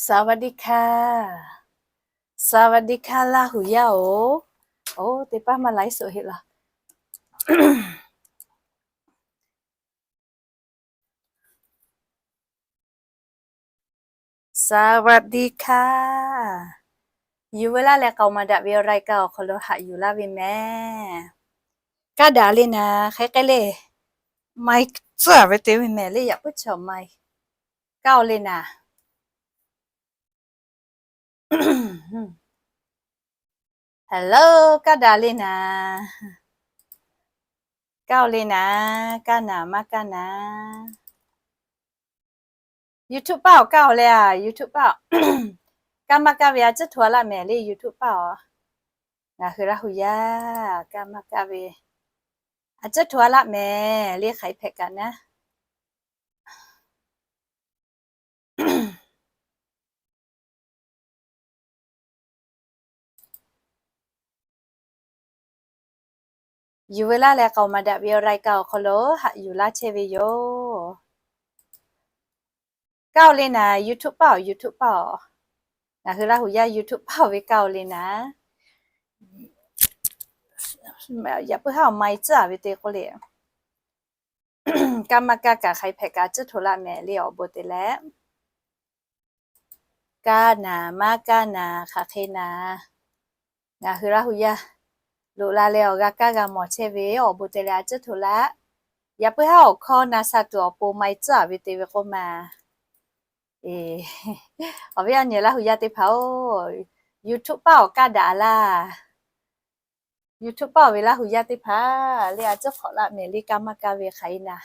สวัสดีค่ะ สวัสดีค่ะ Laˇ huˍ yaˇ-oˬ. Oˬ, teˇ pawˆ maˇ ไลฟ์สด heˆ laˇ. สวัสดีค่ะ Yuˬ ve laˇ leh k'aoˍ maˍ daꞈ ve awˬ รายการ awˬ hk'aw lo haꞈ yuˬ laˇ ve mehˍ. Kaˇ daꞈ le naˍ, hk'aˬ hk'e le. Mai tcuhˉ ve te ve mehˍ le, yaꞈ puiˉ chaw mai. Kaˇ-oˬ le naˍ. Hello, kaˇ daꞈ le naˍ. Kaˇ-oˬ le naˍ, kaˇ naˍ maˇ kaˇ naˍ. YouTube paˆ awˬ kaˇ-oˬ le a, YouTube paˆ. Kaˇ maˇ kaˇ ve a ciˉ htoꞈ a laˇ mehˍ le YouTube paˆ-oˬ. Ngaˬ hui Laˇ huˍ yaˇ kaˇ maˇ kaˇ ve a ciˉ htoꞈ a laˇ mehˍ le, hk'aˬ hk'e hpehꞈ kaꞈ naˉ. Yuˬ ve laˇ leh k'aoˍ maˍ daꞈ ve awˬ รายการ awˬ hk'aw lo haꞈ yuˬ laˇ chehˇ ve yoˬ. Kaˇ-oˬ le naˍ, YouTube paˆ-oˬ, YouTube paˆ-oˬ. Ngaˬ hui Laˇ huˍ yaˇ YouTube paˆ-oˬ ve kaˇ-oˬ le naˍ. Yaꞈ puiˉ haˉ awˬ mai tcuhˉ a ve te k'oˆ le. Kaˇ maˇ kaˇ kaꞈ hk'aˬ hk'e hpehꞈ kaꞈ a ciˉ htoꞈ laˇ mehˍ le awˬ bon te leh. Kaˇ naˍ maˇ kaˇ naˍ, hk'aˬ hk'e naˍ. Ngaˬ hui Laˇ huˍ yaˇ loꞈ la leh awˬ g'a kaˇ g'a mawˬ chehˇ ve awˬ bon te leh a ciˉ htoꞈ laˇ. Yaꞈ puiˉ haˉ awˬ hkawˇ na sha tuˬ awˬ pon mai tcuhˉ a ve te ve k'oˆ ma. Awˬ viˉ awˬ nyi Laˇ huˍ yaˇ teˇ hpaˍ-oˬ, YouTube paˆ awˬ kaˇ daꞈ laˇ. YouTube paˆ awˬ ve Laˇ huˍ yaˇ teˇ hpaˍ le a ciˉ hk'awꞈ laˇ mehˍ le, kaˇ maˇ kaˇ ve hk'aˬ hk'e naˍ.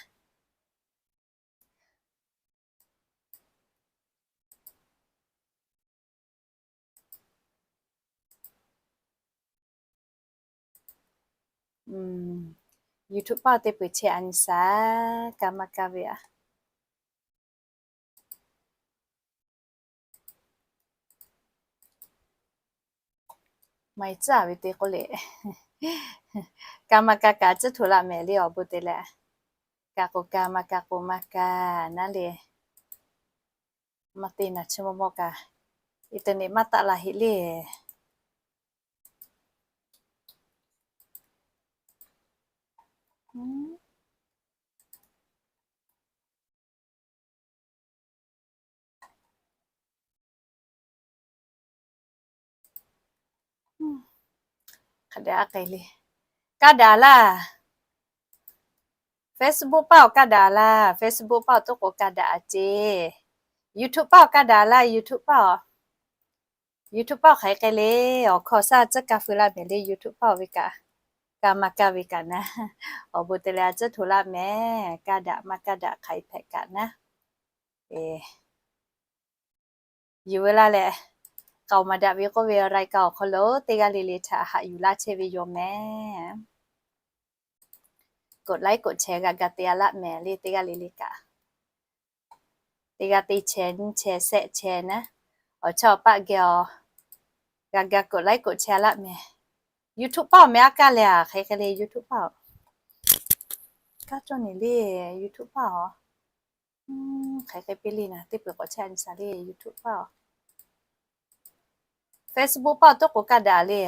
YouTube paˆ teˇ peuˬ chehˇ a nyi shaˍ, kaˇ maˇ kaˇ ve a. Mai tcuhˉ a ve te k'oˆ le. Kaˇ maˇ kaˇ kaꞈ a ciˉ htoꞈ laˇ mehˍ le awˬ bon te leh. Kaˇ k'o kaˇ, maˇ kaˇ k'o maˇ kaˇ naˉ le. Maˇ te naˍ, chi mawˇ mawˇ kaꞈ internet maˇ taˆ la heˆ le. Hk'aˬ hk'e le. Kaˇ daꞈ laˇ. Facebook paˆ awˬ kaˇ daꞈ laˇ. Facebook paˆ awˬ toˆ k'o kaˇ daꞈ a ceˇ. YouTube paˆ awˬ kaˇ daꞈ laˇ. YouTube paˆ awˬ, YouTube paˆ awˬ hk'aˬ hk'e le. Awˬ hkawˇ shaˉ a ciˉ kaˇ feu laˇ mehˍ le YouTube paˆ awˬ ve kaꞈ. Kaˇ maˇ kaˇ ve kaꞈ naˉ. Awˬ bon te leh a ciˉ htoꞈ laˇ mehˍ. Kaˇ daꞈ maˇ kaˇ daꞈ hk'aˬ hk'e hpehꞈ kaꞈ naˉ. Yuˬ ve laˇ leh k'aoˍ maˍ daꞈ ve k'oˆ ve รายการ awˬ hk'aw lo teˇ g'aˇ le le htaꞈ haꞈ yuˬ laˇ chehˇ ve yoˬ mehˍ. กดไลค์ กดแชร์ g'a ga te a laˆ mehˍ le teˇ g'aˇ le le kaꞈ. Teˇ g'aˇ te chehˇ nyi chehˇ shehˆ chehˇ naˉ. Awˬ chawˇ awˬ paˆ geh awˬ g'a ga กดไลค์ กดแชร์ a laˆ mehˍ. YouTube paˆ awˬ meh a kaˇ leh a hk'aˬ hk'e le YouTube paˆ awˬ. Kaˇ cawˇ nyi le YouTube paˆ awˬ. Hk'aˬ hk'e piˇ le naˍ, teˇ peuˬ k'awꞈ chehˇ a nyi shaˍ le YouTube paˆ awˬ. Facebook paˆ awˬ toˆ k'o kaˇ daꞈ le.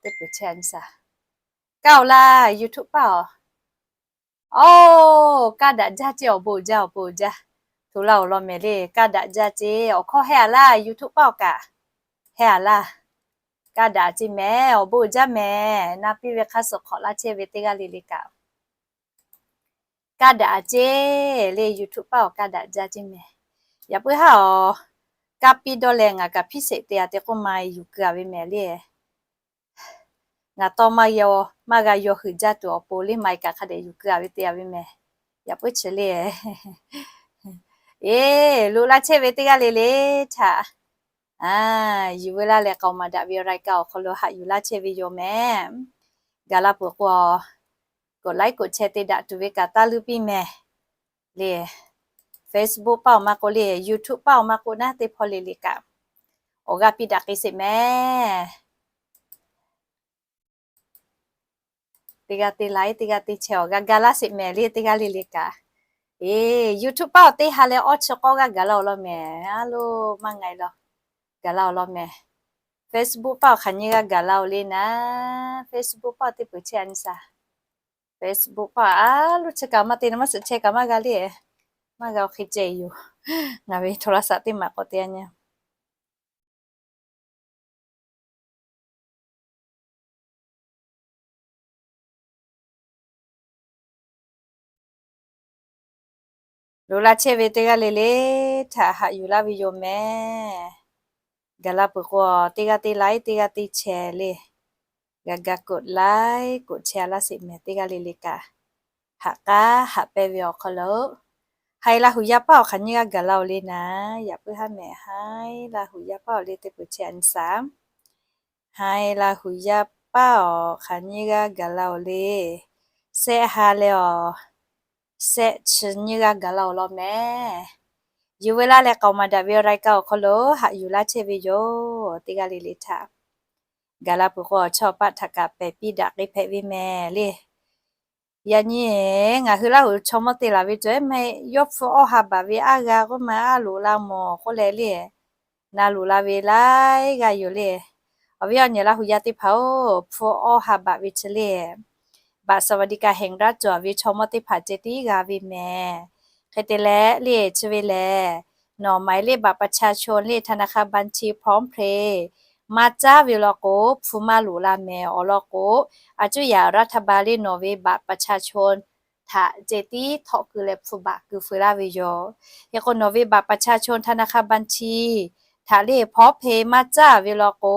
Teˇ peuˬ chehˇ a nyi shaˍ. Kaˇ-oˬ laˇ YouTube paˆ awˬ. Oˬ, kaˇ daꞈ jaˇ ceˇ awˬ bon jaˇ awˬ bon jaˇ. Htoꞈ laˇ awˬ lawn mehˍ le, kaˇ daꞈ jaˇ ceˇ awˬ hkawˇ hehˇ a laˇ YouTube paˆ awˬ kaꞈ. Hehˇ a laˇ. Kaˇ daꞈ ceˇ mehˍ awˬ bon jaˇ mehˍ. Na piˇ ve hk'a suhˍ hk'awꞈ laˇ chehˇ ve teˇ g'aˇ le le kaꞈ. Kaˇ daꞈ a ceˇ le YouTube paˆ awˬ kaˇ daꞈ jaˇ ceˇ mehˍ. Yaꞈ puiˉ haˉ awˬ kaˇ piˇ dawˇ leh ngaˬ kaꞈ hpiˇ sheˍ te a te k'oˆ ma yuˬ keu a ve mehˍ le. Ngaˬ tawˇ maˇ g'a yaw hui jaˇ tuˬ awˬ pon le ma kaꞈ hk'a dehꞈ yuˬ keu a ve te a ve mehˍ. Yaꞈ puiˉ chi le. Eˬ, loꞈ laˇ chehˇ ve teˇ g'aˇ le le htaꞈ yuˬ ve laˇ leh k'aoˍ maˍ daꞈ ve รายการ awˬ hk'aw lo haꞈ yuˬ laˇ chehˇ ve yoˬ mehˍ. Gaˬ la peuˬ k'o awˬ กดไลค์ กดแชร์ te daꞈ tuˬ ve kaꞈ taˇ luˇ piˇ mehˍ le. Facebook paˆ awˬ maˇ k'oˆ le YouTube paˆ awˬ maˇ k'oˆ naˉ teˇ hpawˇ le le kaꞈ awˬ g'aˇ piˇ daꞈ k'ai sheˍ mehˍ. Teˇ g'aˇ te ไลค์ teˇ g'aˇ te แชร์ awˬ g'a ga laˇ sheˍ mehˍ le teˇ g'aˇ le le kaꞈ. Eˬ, YouTube paˇ awˬ teˇ ha leh awˇ chi k'awˇ g'aˇ gaˬ la-oˬ law mehˍ. A lo, maˇ nga e law. Gaˬ la-oˬ law mehˍ. Facebook paˇ awˬ hk'aˬ nyiˇ g'aˇ gaˬ la-oˬ le naˉ. Facebook paˇ awˬ teˇ peuˬ chehˇ a nyi shaˍ. Facebook paˇ a lo chi kaꞈ maˇ te na maˇ suhˍ chehˇ kaꞈ maˇ g'a le. Maˇ g'a awˬ hk'e ceh yoˬ. Ngaˬ ve โทรศัพท์ teˇ maˬ k'awꞈ te a nyi. Loꞈ la chehˇ ve teˇ g'aˇ le le htaꞈ haꞈ yuˬ laˇ ve yoˬ mehˍ. Gaˬ la peuˬ k'o, teˇ g'aˇ teˇ like, teˇ g'aˇ teˇ share le. G'a ga กดไลค์ กดแชร์ laˇ sheˍ mehˍ teˇ g'aˇ le le kaꞈ. Haꞈ k'aˉ haꞈ pehnˇ ve awˬ hk'aw lo, Haiˬ Laˇ huˍ yaˇ paˇ awˬ hk'aˬ nyiˇ g'aˇ gaˬ la-oˬ le naˉ. Yaꞈ puiˉ haˉ mehˍ Haiˬ Laˇ huˍ yaˇ paˇ awˬ le teˇ peuˬ chehˇ a nyi shaˍ. Haiˬ Laˇ huˍ yaˇ paˇ awˬ hk'aˬ nyiˇ g'aˇ gaˬ la-oˬ le. Shehˆ ha leh awˬ shehˆ chi nyiˇ g'aˇ gaˬ la-oˬ law mehˍ. Yuˬ ve laˇ leh k'aoˍ maˍ daꞈ ve รายการ awˬ hk'aw lo haꞈ yuˬ laˇ chehˇ ve yoˬ. Teˇ g'aˇ le le htaꞈ gaˬ la peuˬ k'o, awˬ chawˇ awˬ paˆ htaꞈ kaꞈ pehˬ piˇ daꞈ k'ai hpehꞈ ve mehˍ le. Yaꞈ nyi ngaˬ hui Laˇ huˍ chaw mawˇ te laˬ ve cawˬ ehˉ maˇ heˆ, yawˇ hpfuh awˇ ha baꞈ ve aˉ g'a k'oˆ ma aˉ loꞈ la mawˬ k'oˆ leh le, na loꞈ la ve laiˉ g'aˇ yoˬ le. Awˬ viˉ awˬ nyi Laˇ huˍ yaˇ teˇ hpaˍ-oˬ, hpfuh awˇ ha baꞈ ve chi le, บัตรสวัสดิการแห่งรัฐ cawˬ ve chaw mawˇ teˇ hpaˍ ceh tiˉ g'a ve mehˍ. Hk'e te leh le chi ve lehˬ, nawˬ หมายเลขบัตรประชาชน le ธนาคารบัญชี พร้อมเพย์ maˇ caˉ ve law k'o, hpu maˇ loꞈ la mehˍ. Awˬ lawn k'o, a cuˇ yaꞈ รัฐบาล le nawˬ ve บัตรประชาชน htaꞈ ceh tiˉ htawˆ keu leh hpu baꞈ keu feu laˇ ve yoˬ. Hk'e k'o nawˬ ve บัตรประชาชน ธนาคารบัญชี htaꞈ le พร้อมเพย์ maˇ caˉ ve law k'o,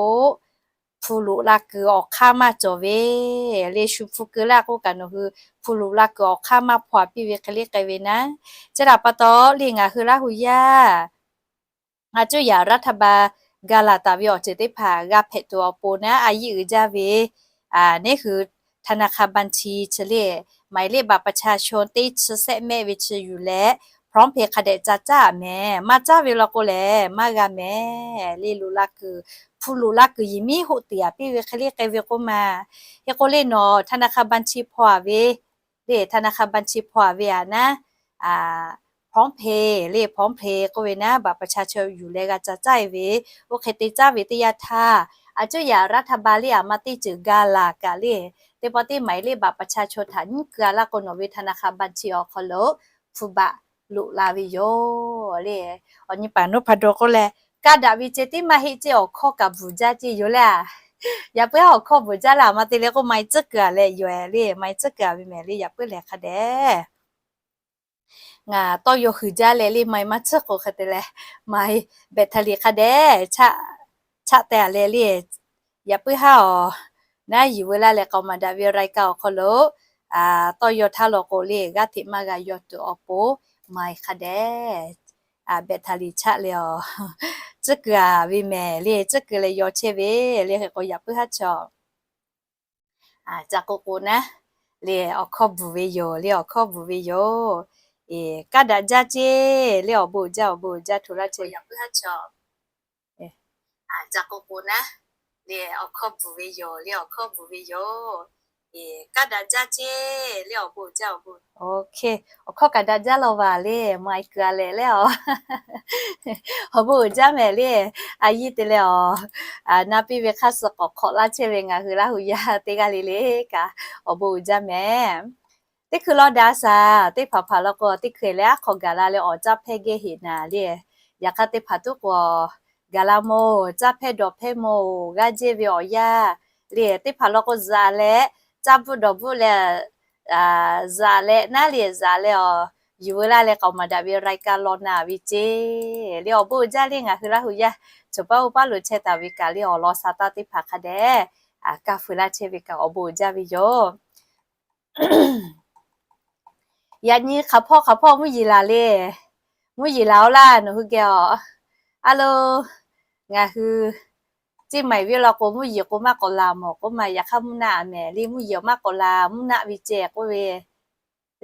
hpu loꞈ la kuiˬ awˬ hk'aˇ maˇ cawˬ ve le. Shu hpu keu laˇ k'oˆ kaꞈ nawˬ hui hpu loꞈ la kuiˬ awˬ hk'aˇ maˇ hpaw piˇ ve hk'e le k'ai ve naˉ. Chi htaꞈ pa taw le ngaˬ hui Laˇ huˍ yaˇ a cuˇ yaꞈ รัฐบาล ga laˬ taˍ ve awˬ ceuˬ teˇ hpaˍ g'a hpehꞈ tuˬ awˬ pon naˉ, a yiˇ uiˍ jaˇ ve neˉ hui ธนาคารบัญชี chi le หมายเลขบัตรประชาชน teˇ chi shehˆ mehˆ ve chi yuˬ leh พร้อมเพย์ hk'a dehꞈ ca caˉ mehˍ. Maˇ caˉ ve law k'o lehˬ maˇ g'a mehˍ le. Loꞈ la kuiˬ, hpu loꞈ la kuiˬ yiˬ miˉ hoˆ tiˍ aꞈ piˇ ve hk'e le k'ai ve k'oˆ ma. Hk'e k'o le nawˬ ธนาคารบัญชี hpaw a ve le, ธนาคารบัญชี hpaw a ve aꞈ naˉ, พร้อมเพย์ le พร้อมเพย์ k'oˆ ve naˉ บัตรประชาชน yuˬ leh g'a ca caˉ e ve, oˇ hk'e te caˉ ve teˇ yanˇ htaˇ, a cuˇ yaꞈ รัฐบาล le aˬ ma teˇ ceuˬ ga laˬ kaꞈ le, teˇ pawˆ teˇ หมายเลขบัตรประชาชน htaꞈ nyiˉ keu a laˇ k'o nawˬ ve ธนาคารบัญชี awˬ hk'aw lo hpu baꞈ loꞈ la ve yoˬ le. Awˬ nyi paˍ nuˇ hpaˍ daw k'oˆ leh, kaˇ daꞈ ve ceh tiˉ maˇ heˆ ceˇ, awˬ hkawˇ kaꞈ bvuhˬ jaˇ ceˇ yoˬ le. Yaꞈ puiˉ haˉ awˬ hkawˇ bvuhˬ jaˇ le aˬ ma te le k'oˆ ma e tcuhˉ keu a leh yoˬ le, ma e tcuhˉ keu a ve mehˍ le. Yaꞈ puiˉ lehˬ hk'a dehꞈ ngaˬ tawˇ yaw huiˍ jaˇ leh le, ma e maˇ tcuhˉ k'o hk'e te leh, ma e แบตเตอรี่ hk'a dehꞈ chaˆ teh a leh le. Yaꞈ puiˉ haˉ awˬ naˉ yuˬ ve laˇ leh k'aoˍ maˍ daꞈ ve รายการ awˬ hk'aw lo tawˇ yaw htaˇ law k'o le g'aˇ hteꞈ maˇ g'a yaw tuˬ awˬ pon, ma e hk'a dehꞈ แบตเตอรี่ chaˆ leh awˬ tcuhˉ keu a ve mehˍ le. Tcuhˉ keu leh yaw chehˇ ve le. Hk'e k'o yaꞈ puiˉ haˉ chaw ca k'oˆ k'o naˉ le, awˬ hkawˇ bvuhˬ ve yoˬ le, awˬ hkawˇ bvuhˬ ve yoˬ. Kaˇ daꞈ jaˇ ceˇ le, awˬ bon uiˍ jaˇ, awˬ bon uiˍ jaˇ hto laˇ chehˇ. Ca k'oˆ k'o naˉ le, awˬ hkawˇ bvuhˬ ve yoˬ le, awˬ hkawˇ bvuhˬ ve yoˬ. Kaˇ daꞈ jaˇ ceˇ le, awˬ bon uiˍ jaˇ, awˬ bon, awˬ hkawˇ kaꞈ daꞈ jaˇ law vaˬ le, ma e keu a leh le awˬ, awˬ bon uiˍ jaˇ mehˍ le. A yiˇ te leh awˬ, na piˇ ve hk'aˇ suh k'awꞈ hk'awꞈ laˇ chehˇ ve ngaˬ hui Laˇ huˍ yaˇ teˇ g'aˇ le le kaꞈ awˬ bon uiˍ jaˇ mehˍ. Teˇ hkui law daꞈ shaˍ, teˇ hpaˍ hpaˍ law k'o teˇ hkui leh aˉ hk'aw gaˬ la leh awˬ caˇ hpehˇ geh heꞈ naˍ le. Yaꞈ hk'aˇ teˇ hpaˍ tuˉ k'o, gaˬ la mawˬ, caˇ hpehˇ dawˬ hpehˇ mawˬ, g'aˇ jehˇ ve awˬ yanˇ le. Teˇ hpaˍ law k'o zuhꞈ leh, caˇ bvuhˆ dawˬ bvuhˆ leh, zuhꞈ leh naˉ le, zuhꞈ leh awˬ, yuˬ veu laˇ leh k'aoˍ maˍ daꞈ ve รายการ law na ve ceˇ le. Awˬ bon uiˍ jaˇ le ngaˬ hui Laˇ huˍ yaˇ, choˬ paˉ uˉ paˉ lo chehˇ taˍ ve kaꞈ le awˬ lawn sha taˇ teˇ hpaˍ hk'a dehꞈ kaˇ feu laˇ chehˇ ve kaꞈ awˬ bon uiˍ jaˇ ve yoˬ. Yaꞈ nyi hk'aˬ hpawˇ hk'aˬ hpawˇ mvuhˇ yeˬ laˬ le. Mvuhˇ yeˬ laˬ-oˬ laˇ nawˬ hui geh awˬ. A lo, ngaˬ hui Ceˇ maiˍ viˉ law k'o mvuhˇ yeˬ k'o maˇ k'awꞈ laˬ mawˬ k'oˆ ma, yaꞈ hk'aˇ mvuhˇ naˆ mehˍ le, mvuhˇ yeˬ maˇ k'awꞈ laˬ, mvuhˇ naˆ ve ceh k'oˆ ve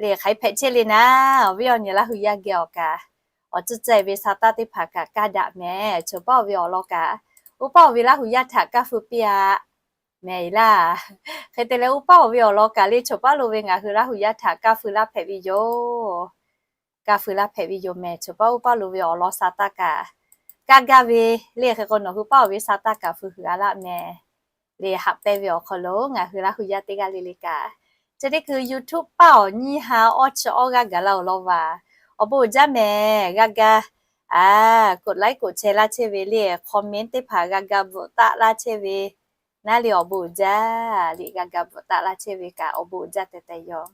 le. Hk'aˬ hk'e hpehꞈ chehˇ le naˉ, awˬ viˉ awˬ nyi Laˇ huˍ yaˇ geh awˬ kaꞈ, awˬ tcuhˇ ceh ve sha taˇ teˇ hpaˍ kaꞈ kaˇ daꞈ mehˍ. Choˬ paˉ awˬ ve awˬ lawn kaꞈ, uˉ paˉ awˬ ve Laˇ huˍ yaˇ htaꞈ kaˇ feu piˇ-a mehˍ laˇ. Hk'e te leh uˉ paˉ awˬ ve awˬ lawn kaꞈ le choˬ paˉ lo ve ngaˬ hui Laˇ huˍ yaˇ htaꞈ kaˇ feu laˇ hpehꞈ ve yoˬ. kaˇ feu laˇ hpehꞈ ve yoˬ mehˍ. Choˬ paˉ uˉ paˉ lo ve awˬ lawn sa taˇ kaꞈ kaˇ gaˇ ve le. Hk'e k'o, nawˬ hui paˇ oˬ ve sa taˇ kaꞈ feu huiˍ a laˇ mehˍ le. Haꞈ pehnˇ ve awˬ hk'aw lo ngaˬ hui Laˇ hu yaˇ teˇ g'aˇ le le kaꞈ, chi teˇ hkui YouTube paˇ awˬ nyiˇ ha awˇ chi awˇ g'aˇ gaˬ la awˬ lawn vaˬ. Awˬ bon uiˍ jaˇ mehˍ. G'a ga, a, กดไลค์ กดแชร์ laˇ chehˇ ve le, comment teˇ hpaˍ g'a ga bvuhꞈ taˆ laˇ chehˇ ve naˉ le, awˬ bon uiˍ jaˇ le. G'a ga bvuhꞈ taˆ laˇ chehˇ ve kaꞈ awˬ bon uiˍ jaˇ teh teh yoˬ.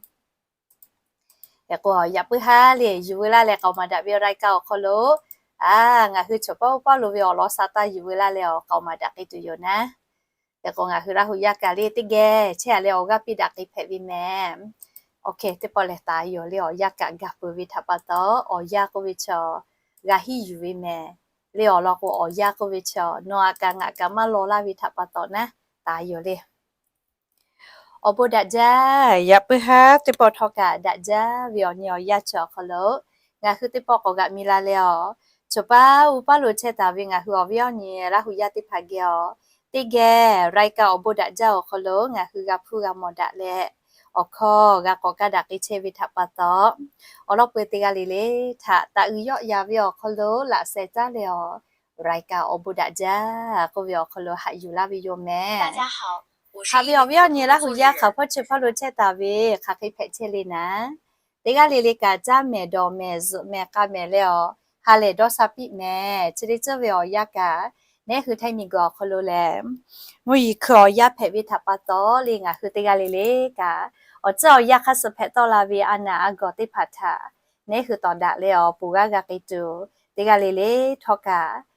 Hk'e k'o, yaꞈ puiˉ haˉ le yuˬ veu laˇ leh k'aoˍ maˍ daꞈ ve รายการ awˬ hk'aw lo, a, ngaˬ hui choˬ paˉ uˉ paˉ lo ve awˬ lawn sa taˇ yuˬ veu laˇ leh awˬ k'aoˍ maˍ daꞈ k'ai tuˬ yoˬ naˉ. Hk'e k'o, ngaˬ hui Laˇ hu yaˇ kaꞈ le teˇ geh chehˇ a leh awˬ g'aˇ piˇ daꞈ k'ai hpehꞈ ve mehˍ. Awˬ hk'e teˇ pawˆ lehˬ, taˍ yoˬ le. Awˬ yanˇ kaꞈ gaˬ peuˬ ve htaꞈ pa taw, awˬ yanˇ k'oˆ ve chaw g'a hiˉ yuˬ ve mehˍ le. Awˬ lawn k'o, awˬ yanˇ k'oˆ ve chaw nawˬ aꞈ kaꞈ ngaˬ kaꞈ maˇ law laˇ ve htaꞈ pa taw naˉ, taˍ yoˬ le. Awˬ bon daꞈ jaˇ. Yaꞈ puiˉ haˉ teˇ pawˆ htawˇ kaꞈ daꞈ jaˇ ve awˬ nyi awˬ yanˇ chi awˬ hk'aw lo ngaˬ hui teˇ pawˆ k'awꞈ g'aꞈ mi la leh awˬ, choˬ paˉ uˉ paˉ lo chehˇ taˍ ve ngaˬ hui awˬ viˉ awˬ nyi Laˇ hu yaˇ teˇ hpaˍ geh awˬ, teˇ geh รายการ awˬ bon daꞈ jaˇ awˬ hk'aw lo ngaˬ hui g'a hpuˇ g'a mawˬ daꞈ leh, awˬ hkawˇ g'a k'awꞈ kaˇ daꞈ k'ai chehˇ ve htaꞈ pa taw, awˬ lawn peu teˇ g'aˇ le le htaꞈ taꞈ uiˍ yawˆ yan ve awˬ hk'aw lo laꞈ sheh caˉ leh awˬ, รายการ awˬ bon daꞈ jaˇ k'oˆ ve awˬ hk'aw lo haꞈ yuˬ laˇ ve yoˬ mehˍ. Haꞈ ve awˬ viˉ awˬ nyi Laˇ hu yaˇ hk'aˬ hpawˇ chi hpawˇ lo chehˇ taˍ ve hk'aˬ hk'e hpehꞈ chehˇ le naˉ, teˇ g'aˇ le le kaꞈ caˇ mehˍ dawˬ mehˍ zuhꞈ mehˍ k'a mehˍ leh awˬ, ha lehˬ dawˇ sha piˆ mehˍ. Chi teˇ ceuˬ ve awˬ yanˇ kaꞈ, neˉ hui htaiˇ miˬ guiˬ awˬ hk'aw lo lehˬ, mvuhˇ yeˬ hkui awˬ yanˇ hpehꞈ ve htaꞈ pa taw le, ngaˬ hui teˇ g'aˇ le le kaꞈ, awˬ ceuˬ awˬ yanˇ hk'aˇ suh hpehꞈ tawˆ la ve a naˍ a gawˬ teˇ hpaˍ htaꞈ neˉ hui tawˍ daꞈ leh awˬ, poˬ g'aˇ g'a k'ai tuˬ, teˇ g'aˇ le le htawˇ kaꞈ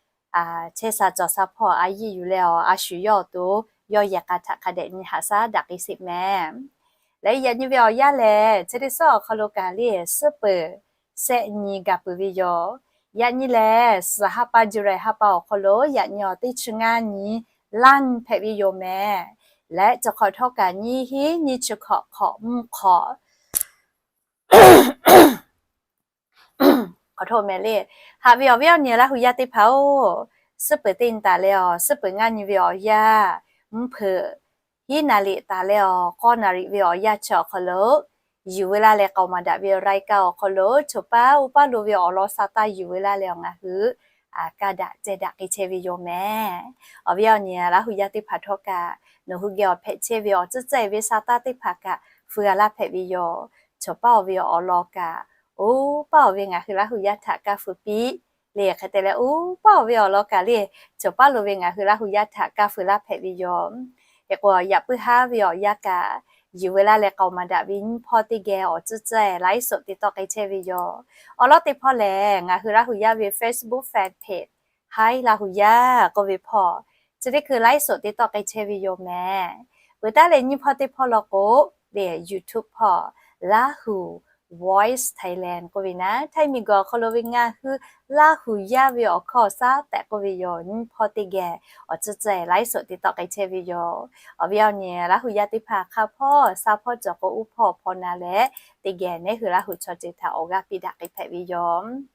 chehˇ sha cawˬ sha hpawˇ a yiˇ yuˬ leh awˬ, a shu yawˇ awˬ to yawˇ yehˬ k'a htaꞈ hk'a dehꞈ nyi haꞈ shaˉ daꞈ k'ai sheˍ mehˍ. Leh yaꞈ nyi ve awˬ yanˇ lehˬ, chi teˇ suhˉ awˬ hk'aw lo kaꞈ le suhˉ peuˬ shehˆ nyi gaˬ peuˬ ve yoˬ. Yaꞈ nyi lehˬ, suhˍ ha pa July ha pa awˬ hk'aw lo yaꞈ nyi awˬ teˇ chi ngaˇ nyi lanˇ hpehꞈ ve yoˬ mehˍ. Leh chi hk'awꞈ htawˇ kaꞈ nyiˇ hinˉ nyiˇ chi hkawꞈ hk'awꞈ mvuhˇ hk'awꞈ hk'awꞈ hto mehˍ le. Haꞈ ve awˬ viˉ awˬ nyi Laˇ hu yaˇ teˇ hpaˍ-oˬ, suhˉ peuˬ teˇ nyi taˍ leh awˬ, suhˉ peuˬ ngaˇ nyi ve awˬ yanˇ, mvuhˇ hpeuꞈ hiˉ naˍ riˍ taˍ leh awˬ, k'awˇ naˍ riˍ ve awˬ yanˇ chi awˬ hk'aw lo, yuˬ veu laˇ leh k'aoˍ maˍ daꞈ ve รายการ awˬ hk'aw lo choˬ paˉ uˉ paˉ lo ve awˬ lawn sa taˇ yuˬ veu laˇ leh awˬ ngaˬ hui kaˇ daꞈ ceh daꞈ k'ai chehˇ ve yoˬ mehˍ. Awˬ viˉ awˬ nyi Laˇ hu yaˇ teˇ hpaˍ htawˇ kaꞈ, nawˬ hui geh awˬ hpehꞈ chehˇ ve awˬ tcuhˉ tcuhˉ ve sa taˇ teˇ hpaˍ kaꞈ feu g'a laˇ hpehꞈ ve yoˬ. Choˬ paˉ awˬ ve awˬ lawn kaꞈ, uˉ paˉ awˬ ve ngaˬ hui Laˇ hu yaˇ htaꞈ kaˇ feu piˇ le. Hk'e te leh uˉ paˉ awˬ ve awˬ lawn kaꞈ le, choˬ paˉ lo ve ngaˬ hui Laˇ hu yaˇ htaꞈ kaˇ feu laˇ hpehꞈ ve yoˬ. Hk'e k'o, yaꞈ puiˉ haˉ ve awˬ yanˇ kaꞈ, yuˬ veu laˇ leh k'aoˍ maˍ daꞈ ve nyiˇ hpawˇ teˇ geh awˬ tcuhˉ tcuhˉ ไลฟ์สด te tawˆ k'ai chehˇ ve yoˬ. Awˬ lawn teˇ hpawˇ lehˬ, ngaˬ hui Laˇ hu yaˇ ve Facebook fan page Haiˉ Laˇ hu yaˇ k'oˆ ve hpawˇ, chi teˇ hkui ไลฟ์สด te tawˆ k'ai chehˇ ve yoˬ mehˍ. Peuˬ taˉ leh nyiˇ hpawˇ teˇ hpawˇ law k'o, le YouTube hpawˇ Laˇ hu Voice Thailand k'oˆ ve naˉ, Htaiˇ miˬ guiˬ awˬ hk'aw lo ve ngaˬ hui Laˇ hu yaˇ ve awˬ hkawˇ awˬ shaˉ tehꞈ k'oˆ ve yoˬ. Nyiˇ hpawˇ teˇ geh awˬ tcuhˉ tcuhˉ ไลฟ์สด te tawˆ k'ai chehˇ ve yoˬ. Awˬ viˉ awˬ nyi Laˇ hu yaˇ teˇ hpaˍ hk'a hpawˇ sa hpawˇ cawˬ k'o, uˉ hpawˇ hpawˇ na leh teˇ geh neˉ hui Laˇ hu chaw ceuˬ htaꞈ awˬ g'aˇ piˇ daꞈ k'ai hpehꞈ ve yoˬ.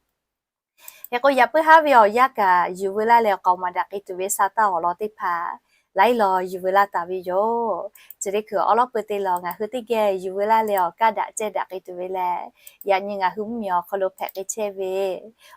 Hk'e k'o, yaꞈ puiˉ haˉ ve awˬ yanˇ kaꞈ, yuˬ veu laˇ leh awˬ k'aoˍ maˍ daꞈ k'ai tuˬ ve sa taˇ awˬ lawn teˇ hpaˍ laiˉ law yuˬ veu laˇ taˍ ve yoˬ. Chi teˇ hkui awˬ lawn peu te lawˬ ngaˬ hui teˇ geh yuˬ veu laˇ leh awˬ kaˇ daꞈ ceh daꞈ k'ai tuˬ ve lehˬ, yaꞈ nyi ngaˬ hui mvuhˇ miˬ awˬ hk'aw lo hpehꞈ k'ai chehˇ ve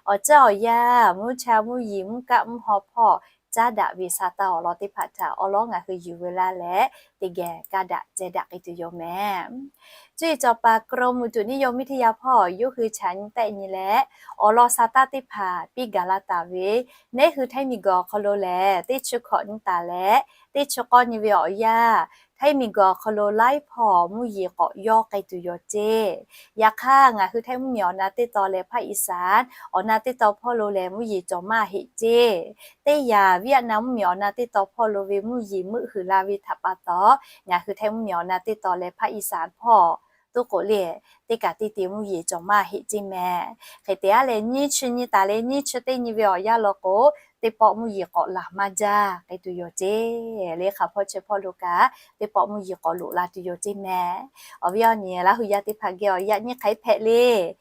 awˬ ceuˬ awˬ yanˇ, mvuhˇ cha mvuhˇ yeˬ, mvuhˇ kaˆ mvuhˇ haw hpawˇ caˉ daꞈ ve sa taˇ awˬ lawn teˇ hpaˍ htaꞈ awˬ lawn ngaˬ hui yuˬ veu laˇ leh teˇ geh kaˇ daꞈ ceh daꞈ k'ai tuˬ yoˬ mehˍ. Cuˇ yiˍ cawˬ paˍ กรมอุตุนิยมวิทยา hpawˇ yawˇ hui chaꞈ nyi tehˆ nyi leh, awˬ lawn sa taˇ teˇ hpaˍ piˇ gaˬ la taˍ ve, neˉ hui Htaiˇ miˬ guiˬ awˬ hk'aw lo lehˬ, teˇ chi hkawꞈ nyi taˍ leh teˇ chi k'awˇ nyi ve awˬ yanˇ, Htaiˇ miˬ guiˬ awˬ hk'aw lo laiˉ hpawˇ mvuhˇ yeˬ k'awꞈ yawˇ k'ai tuˬ yoˬ ceˇ. Yaꞈ hk'aˇ, ngaˬ hui Htaiˇ mvuhˇ miˬ awˬ na teˇ taw leh ภาคอีสาน awˬ na teˇ taw hpawˇ lo lehˬ, mvuhˇ yeˬ cawˬ maˇ heˆ ceˇ. Teˇ yanˇ, Vietnam mvuhˇ miˬ awˬ na teˇ taw hpawˇ lo ve mvuhˇ yeˬ meuˆ huiˍ la ve htaꞈ pa taw, ngaˬ hui Htaiˇ mvuhˇ miˬ awˬ na teˇ taw leh ภาคอีสาน hpawˇ toˉ k'o le, teˇ kaˬ teˇ te mvuhˇ yeˬ cawˬ maˇ heˆ ceˇ mehˍ. Hk'e te aˉ leh, nyiˇ chi nyi taˍ leh nyiˇ chi teˇ nyi ve awˬ yanˇ law k'o, teˇ pawˆ mvuhˇ yeˬ k'awꞈ laˬ maˇ jaˇ k'ai tuˬ yoˬ ceˇ. Le hk'a hpawˇ chi hpawˇ lo kaꞈ, teˇ pawˆ mvuhˇ yeˬ k'awꞈ loꞈ la tuˬ yoˬ ceˇ mehˍ. Awˬ viˉ awˬ nyi Laˇ hu yaˇ teˇ hpaˍ geh awˬ yaꞈ nyi hk'aˬ hk'e hpehꞈ le.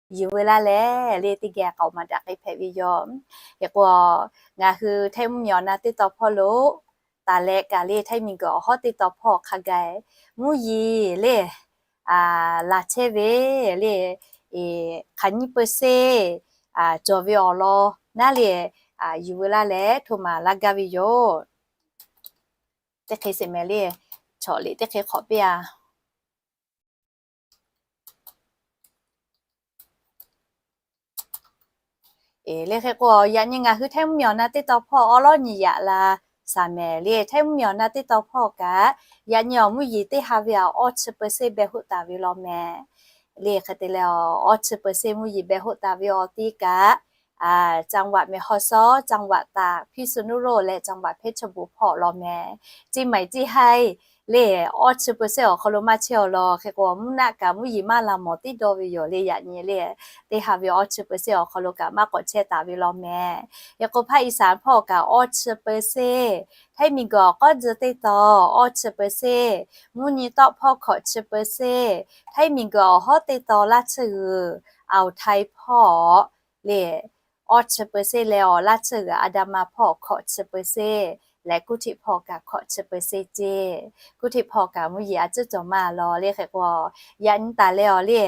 Yuˬ veu laˇ leh le teˇ geh k'aoˍ maˍ daꞈ k'ai hpehꞈ ve yoˬ. Hk'e k'o, ngaˬ hui Htaiˇ mvuhˇ miˬ awˬ na teˇ taw hpawˇ lo taˍ leh kaꞈ le htaiˇ miˬguiˬ awˬ hawˉ teˇ taw hpawˇ hk'a gaˬ mvuhˇ yeˬ le laˬ chehˇ ve le, hk'aˬ nyiˇ เปอร์เซ็นต์ cawˬ ve awˬ lawn naˉ le, yuˬ veu laˇ leh hto maˍ laˇ gaˇ ve yoˬ. Teˇ hk'e sheˍ mehˍ le, chaw liꞈ teˇ hk'e hk'awꞈ piˇ-a. Le hk'e k'o, yaꞈ nyi ngaˬ hui htaiˇ mvuhˇmiˬ awˬ na teˇ taw hpawˇ awˉ lawˉ nyi yaꞈ la shaˍ mehˍ le. Htaiˇ mvuhˇmiˬ awˬ na teˇ taw hpawˇ kaꞈ, yaꞈ nyi awˬ mvuhˇ yeˬ teˇ ha ve awˬ awˇ chi เปอร์เซ็นต์ beh hoˆ taˍ ve law mehˍ. Le hk'e te leh, awˬ awˇ chi เปอร์เซ็นต์ mvuhˇ yeˬ beh hoˆ taˍ ve awˬ ti kaꞈ, จังหวัดแม่ฮ่องสอน, จังหวัดตาก, พิษณุโลก leh จังหวัดเพชรบูรณ์ hpawˇ law mehˍ. Ceˇ maiˍ ceˇ haiˇ le awˇ chi เปอร์เซ็นต์ awˬ hk'aw lo maˇ chehˇ awˬ lawn hk'e k'o, mvuhˇ naˆ kaꞈ mvuhˇ yeˬ maˇ la mawˬ tiˉ dawˇ ve yoˬ le. Yaꞈ nyi le teˇ ha ve awˇ chi เปอร์เซ็นต์ awˬ hk'aw lo kaꞈ maˇ k'awꞈ chehˇ taˍ ve law mehˍ. Hk'e k'o, ภาคอีสาน hpawˇ kaꞈ awˇ chi เปอร์เซ็นต์, htaiˇ miˬguiˬ awˬ k'awˉ tcuh teˇ taw awˇ chi เปอร์เซ็นต์, mvuhˇ nyi tawˆ hpawˇ hkawꞈ chi เปอร์เซ็นต์, htaiˇ miˬguiˬ awˬ hawˉ teˇ taw laˇ tsuhˇ g'uiˬ อ่าวไทย hpawˇ le awˇ chi เปอร์เซ็นต์ leh awˬ laˇ tsuhˇ g'uiˬ อันดามัน hpawˇ hkawꞈ chi เปอร์เซ็นต์, leh กรุงเทพ hpawˇ kaꞈ hkawꞈ chi เปอร์เซ็นต์ ceˇ. กรุงเทพ hpawˇ kaꞈ mvuhˇ yeˬ a ciˉ cawˬ maˇ law le. Hk'e k'o, yaꞈ nyi taˍ leh awˬ le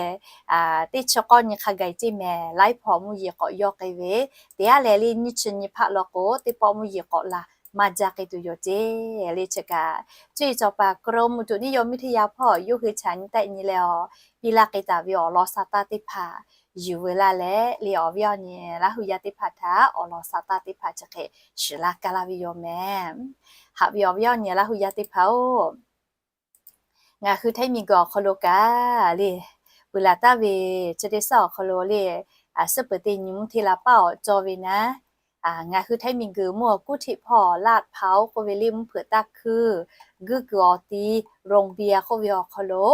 teˇ chi k'awˇ nyi hk'a gaˬ ceˇ mehˍ. Laiˉ hpawˇ mvuhˇ yeˬ k'awꞈ yawˇ k'ai ve, teˇ haˉ leh le nyiˇ chi nyi hpaˆ law k'o, teˇ pawˆ mvuhˇ yeˬ k'awꞈ la maˇ jaˇ k'ai tuˬ yoˬ ceˇ. Le chi kaꞈ, cuˇ yiˍ cawˬ paˍ กรมอุตุนิยมวิทยา hpawˇ yawˇ hui chaꞈ nyi tehˆ nyi leh awˬ piˇ laˇ k'ai taˍ ve awˬ lawn sa taˇ teˇ hpaˍ yuˬ veu laˇ leh le, awˬ viˉ awˬ nyi Laˇ hu yaˇ teˇ hpaˍ htaꞈ awˬ lawn sa taˇ teˇ hpaˍ chi hk'e shiˍ laˇ kaˇ laˇ ve yoˬ mehˍ. Haꞈ ve awˬ viˉ awˬ nyi Laˇ hu yaˇ teˇ hpaˍ-oˬ, ngaˬ hui htaiˇ miˬguiˬ awˬ hk'aw lo kaꞈ le, peuˬ laˬ taˍ ve chi teˇ suhˉ awˬ hk'aw lo le, suhˉ peuˬ teˇ nyi mvuhˇ hteˇ la paˇ awˬ cawˇ ve naˉ, ngaˬ hui htaiˇ miˬguiˬ mvuhˇ awˬ กรุงเทพ hpawˇ ลาดพร้าว k'oˆ ve le mvuhˇ hpeuꞈ taˇ hkuiˇ guiˇ kuiˬ awˬ ti โรงเบียร์ k'oˆ ve awˬ hk'aw lo,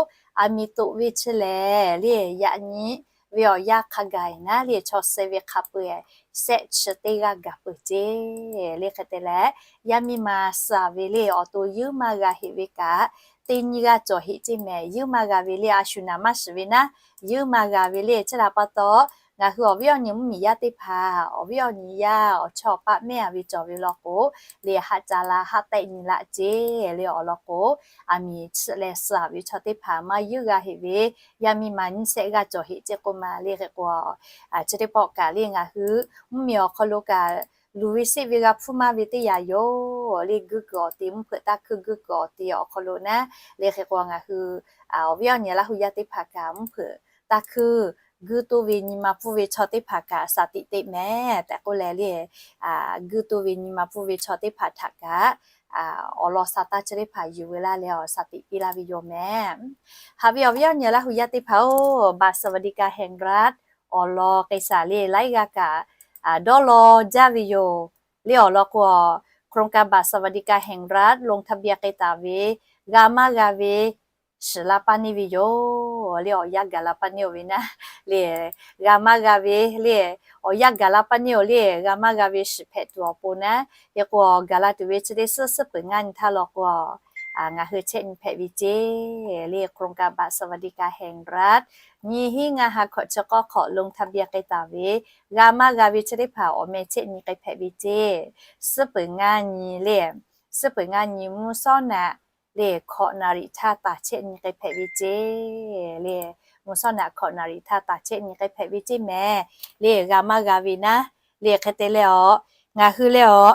aˬ miˍ toꞈ ve chi lehˬ le, yaꞈ nyi ve awˬ yanˇ hk'a gaˬ naˉ le, chaw suh ve hk'a peu-eˬ shehˆ chi teˇ g'aˇ gaˬ peuˬ ceˇ. Le hk'e te leh, yaˇ miˇ ma suh ve le awˬ to yeuˉ maˇ g'a heꞈ ve kaꞈ, teˇ nyi g'aˇ cawˬ heꞈ ceˇ mehˍ. Yeuˉ maˇ g'a ve le a shu naˍ maˇ shiˍ ve naˉ, yeuˉ maˇ g'a ve le chi htaꞈ pa taw, ngaˬ hui awˬ viˉ awˬ nyi mvuhˇmiˬ yaˇ teˇ hpaˍ, awˬ viˉ awˬ nyi yaˇ awˬ chawˇ awˬ paˆ mehˆ a ve cawˬ ve law k'o, le haꞈ ca la haˆ tehˆ nyi laꞈ ceˇ. Le awˬ lawn k'o, aˬ miˍ chi leh suh ve chaw teˇ hpaˍ maˇ yeuˉ g'a heꞈ ve, yaˇ miˇ ma nyiˇ shehˆ g'aˇ cawˬ heꞈ ceˇ k'oˆ ma le. Hk'e k'o, chi teˇ pawˆ kaꞈ le ngaˬ hui mvuhˇmiˬ awˬ hk'aw lo kaꞈ, luˬ ve sheˆ ve g'a hpuˇ maˇ ve teˇ yanˇ yoˬ le. Guiˇ kuiˬ awˬ ti mvuhˇ hpeuꞈ taˇ hkuiˇ guiˇ kuiˬ awˬ ti awˬ hk'aw lo naˉ le. Hk'e k'o ngaˬ hui awˬ viˉ awˬ nyi Laˇ hu yaˇ teˇ hpaˍ kaꞈ mvuhˇ hpeuꞈ taˇ hkuiˇ guiˇ toˇ ve nyi ma pfuhˇ ve chaw teˇ hpaˍ kaꞈ shaˍ tiꞈ teˇ mehˍ tehꞈ k'oˆ leh le, guiˇ toˇ ve nyi ma pfuhˇ ve chaw teˇ hpaˍ htaꞈ kaꞈ awˬ lawn sa taˇ chi teˇ hpaˍ yuˬ veu laˇ leh awˬ shaˍ tiꞈ piˇ laˇ ve yoˬ mehˍ. Haꞈ ve awˬ viˉ awˬ nyi Laˇ hu yaˇ teˇ hpaˍ-oˬ, บัตรสวัสดิการแห่งรัฐ awˬ lawn k'ai shaˍ le, laiˉ g'aˇ kaꞈ dawˇ law jaˇ ve yoˬ. Le awˬ lawn k'o, โครงการบัตรสวัสดิการแห่งรัฐ ลงทะเบียน k'ai taˍ ve g'a maˇ g'a ve shiˍ la paˇ neˇ ve yoˬ. Le awˬ yanˇ gaˬ la paˇ neˇ-oˬ ve naˉ le, g'a maˇ g'a ve le, awˬ yanˇ gaˬ la paˇ neˇ-oˬ le, g'a maˇ g'a ve shiˍ hpehꞈ tuˬ awˬ pon naˉ, hk'e k'o gaˬ la tuˬ ve chi teˇ suhˉ suhˉ peuˬ ngaˇ nyi htaˇ law k'o, ngaˬ hui chehˇ nyi hpehꞈ ve ceˇ. Le โครงการบัตรสวัสดิการแห่งรัฐ nyiˇ hinˉ ngaˇ ha hkawꞈ chi k'awˇ hk'awꞈ ลงทะเบียน k'ai taˍ ve g'a maˇ g'a ve chi teˇ hpaˍ awˬ meh chehˇ nyi k'ai hpehꞈ ve ceˇ. Suhˉ peuˬ ngaˇ nyi le, suhˉ peuˬ ngaˇ nyi mvuhˇ shawˉ naꞈ le hkawꞈ naˍ riˍ htaˇ taˍ chehˇ nyi k'ai hpehꞈ ve ceˇ. Le mvuhˇ shawˉ naꞈ hkawꞈ naˍ riˍ htaˇ taˍ chehˇ nyi k'ai hpehꞈ ve ceˇ mehˍ. Le g'a maˇ g'a ve naˉ, le hk'e te leh awˬ, ngaˬ hui leh awˬ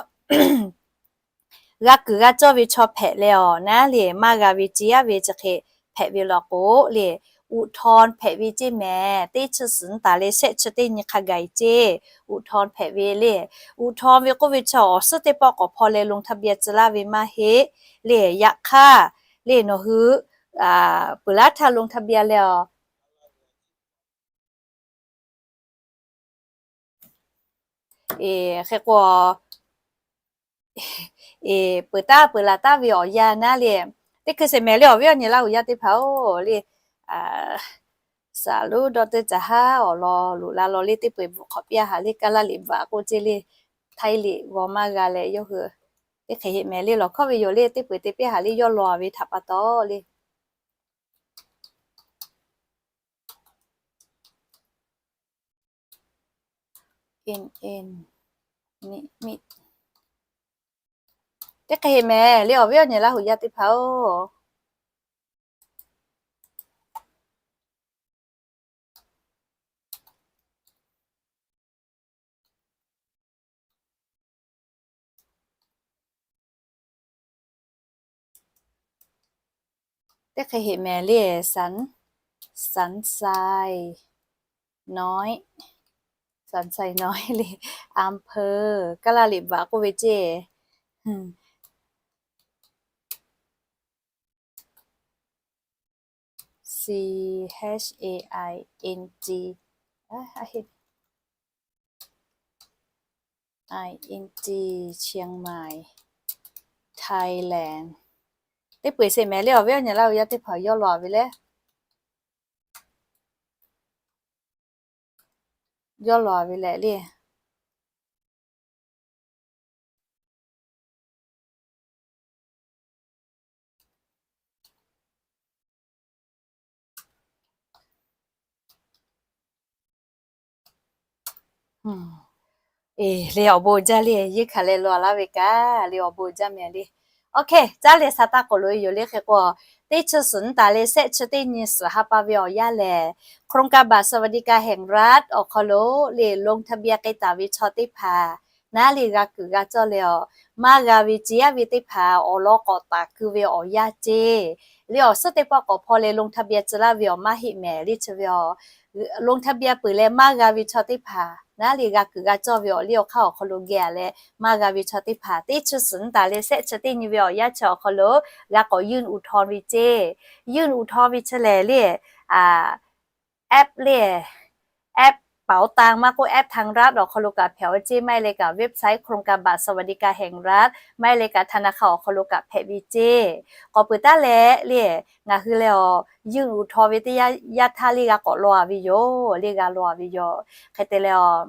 g'a kuiˬ g'a cawˇ ve chaw hpehꞈ leh awˬ naˉ le, maˇ g'a ve ceˇ yaˇ ve chi hk'e hpehꞈ ve law k'o le, อุทธรณ์ hpehꞈ ve ceˇ mehˍ. Teˇ chi suhˍ nyi taˍ leh shehˆ chi teˇ nyi hk'a gaˬ ceˇ, อุทธรณ์ hpehꞈ ve le. อุทธรณ์ ve k'oˆ ve chi awˬ suhˉ teˇ pawˆ k'awꞈ hpaw leh ลงทะเบียน tcuh laˇ ve maˇ heˆ le. Yaꞈ hk'aˇ le nawˬ hui peuˬ laˉ htaˇ ลงทะเบียน leh awˬ hk'e k'o, peuˬ taˍ peuˬ laˬ taˍ ve awˬ yanˇ naˉ le, teˇ hkui sheˍ mehˍ le awˬ viˉ awˬ nyi Laˇ hu yaˇ teˇ hpaˍ-oˬ le, saˍ loˉ dawˇ teˇ caˬ haˉ awˬ lawn loꞈ la law le teˇ peu-eˬ bvuhꞈ hk'awꞈ piˇ a haˍ le, kaˇ laˇ liꞈ bvuhꞈ k'oˆ ceˇ le, htaiˇ liꞈ g'aw maˇ g'a leh yawˇ hui teˇ hk'e heˆ mehˍ le lawˬ hkawˇ ve yoˬ le, teˇ peu-eˬ te piˇ haˍ le yawˇ law ve htaꞈ pa taw le. Teˇ hk'e heˆ mehˍ le awˬ viˉ awˬ nyi Laˇ huˍ yaˇ teˇ hpaˍ-oˬ. Teˇ hk'e heˆ mehˍ le, saˍ, saˍ sai nawˉ, saˍ sai nawˉ le, อำเภอ Kaˇ laˇ liꞈ baꞈ k'oˆ ve ceˇ. C H A I N G, I N G, Chiang Mai, Thailand. Teˇ peu-eˬ sheˍ mehˍ le awˬ viˉ awˬ nyi Laˇ huˍ yaˇ teˇ hpaˍ yawˇ law ve le, yawˇ law ve lehˬ le. Eˬ, le awˬ bon jaˇ le, yehˇ hkanˍ leh law laˇ ve kaꞈ le awˬ bon jaˇ mehˍ le. Awˬ hk'e caˉ leh sha taˇ k'awꞈ loꞈ e yoˬ le. Hk'e k'o, teˇ chi suhˍ nyi taˍ leh shehˆ chi teˇ nyi suhˍ ha pa ve awˬ yanˇ lehˬ, โครงการบัตรสวัสดิการแห่งรัฐ awˬ hk'aw lo le ลงทะเบียน k'ai taˍ ve chaw teˇ hpaˍ naˉ le g'a kuiˬ g'a cawˇ leh awˬ, maˇ g'a ve ce yaˇ ve teˇ hpaˍ awˬ lawn k'awꞈ taˍ keu ve awˬ yanˇ ceˇ. Le awˬ suhˉ teˇ pawˆ k'awꞈ hpaw leh ลงทะเบียน tcuh laˇ ve awˬ maˇ heˆ mehˍ le chi ve awˬ, ลงทะเบียน peuˬ leh maˇ g'a ve chaw teˇ hpaˍ naˉ le g'a kuiˬ g'a cawˇ ve awˬ liˇ awˬ hk'aˇ awˬ hk'aw lo geh a leh maˇ g'a ve chaw teˇ hpaˍ teˇ chi suhˍ nyi taˍ leh shehˆ chi teˇ nyi ve awˬ yanˇ chi awˬ hk'aw lo g'a k'awꞈ ยื่นอุทธรณ์ ve ceˇ. ยื่นอุทธรณ์ ve chi lehˬ le, app le, app เป๋าตัง maˇ k'oˆ แอปธนาคาร awˬ hk'aw lo kaꞈ hpehꞈ ve ceˇ. Maˇ heˆ leh kaꞈ เว็บไซต์ โครงการบัตรสวัสดิการแห่งรัฐ maˇ heˆ leh kaꞈ ธนาคาร awˬ hk'aw lo kaꞈ hpehꞈ ve ceˇ. K'awꞈ peuˬ taˉ leh le, ngaˬ hui leh awˬ ยื่นอุทธรณ์ ve teˇ yanˇ htaˇ le g'a k'awꞈ law ve yoˬ, le g'a law ve yoˬ. Hk'e te leh awˬ,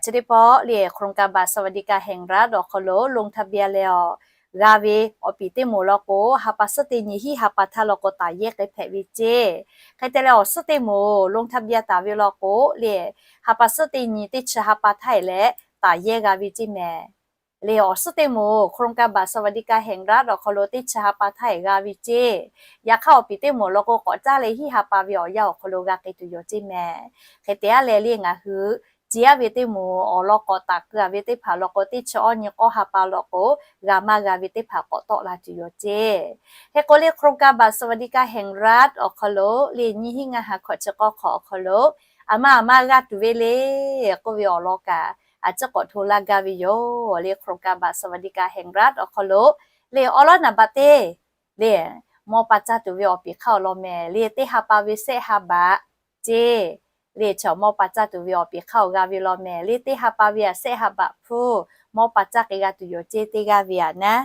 chi teˇ pawˆ le โครงการบัตรสวัสดิการแห่งรัฐ awˬ hk'aw lo ลงทะเบียน leh awˬ g'a ve awˬ piˍ teˇ moˍ law k'o, ha pa suhˉ teˇ nyi hiˉ ha pa htaˇ law k'o taˍ yehˇ k'ai hpehꞈ ve ceˇ. Hk'e te leh awˬ suhˉ teˇ moˍ ลงทะเบียน taˍ ve law k'o le, ha pa suhˉ teˇ nyi teˇ chi ha pa htaˇ e leh taˍ yehˇ g'a ve ceˇ mehˍ. Le awˬ suhˉ teˇ moˍ โครงการบัตรสวัสดิการแห่งรัฐ awˬ hk'aw lo teˇ chi ha pa htaˇ e g'a ve ceˇ. Yaꞈ hk'aˇ awˬ piˍ teˇ moˍ law k'o k'awꞈ caˇ leh hiˉ ha pa ve awˬ yanˇ awˬ hk'aw lo g'a k'ai tuˬ yoˬ ceˇ mehˍ. Hk'e te a leh le ngaˬ hui ce yaˇ ve teˇ moˍ awˬ lawn k'awꞈ taˍ keu a ve teˇ hpaˍ law k'o, teˇ chi awˇ nyi k'awˇ ha pa law k'o, g'a maˇ g'a ve teˇ hpaˍ k'awꞈ tawˆ la tuˬ yoˬ ceˇ. Hk'e k'o le โครงการบัตรสวัสดิการแห่งรัฐ awˬ hk'aw lo le nyiˇ hinˉ ngaˇ ha hkawꞈ chi k'awˇ hk'awꞈ awˬ hk'aw lo, aˬ ma aˬ ma g'a tuˬ ve le k'oˆ ve awˬ lawn kaꞈ a ciˉ k'awꞈ hto laˇ gaˇ ve yoˬ. Le โครงการบัตรสวัสดิการแห่งรัฐ awˬ hk'aw lo le awˉ lawˉ naˍ baꞈ teˇ le mawˇ pa caˇ tuˬ ve awˬ piˍ hk'aˇ awˬ lawn mehˍ le, teˇ ha pa ve shehˆ ha baꞈ ceˇ. Le chaw mawˇ pa caˇ tuˬ ve awˬ piˍ hk'aˇ awˬ g'a ve law mehˍ le, teˇ ha pa ve aꞈ shehˆ ha baꞈ hpfuhˇ mawˇ pa caˇ k'ai g'a tuˬ yoˬ ceˇ. Teˇ g'aˇ ve aꞈ naˉ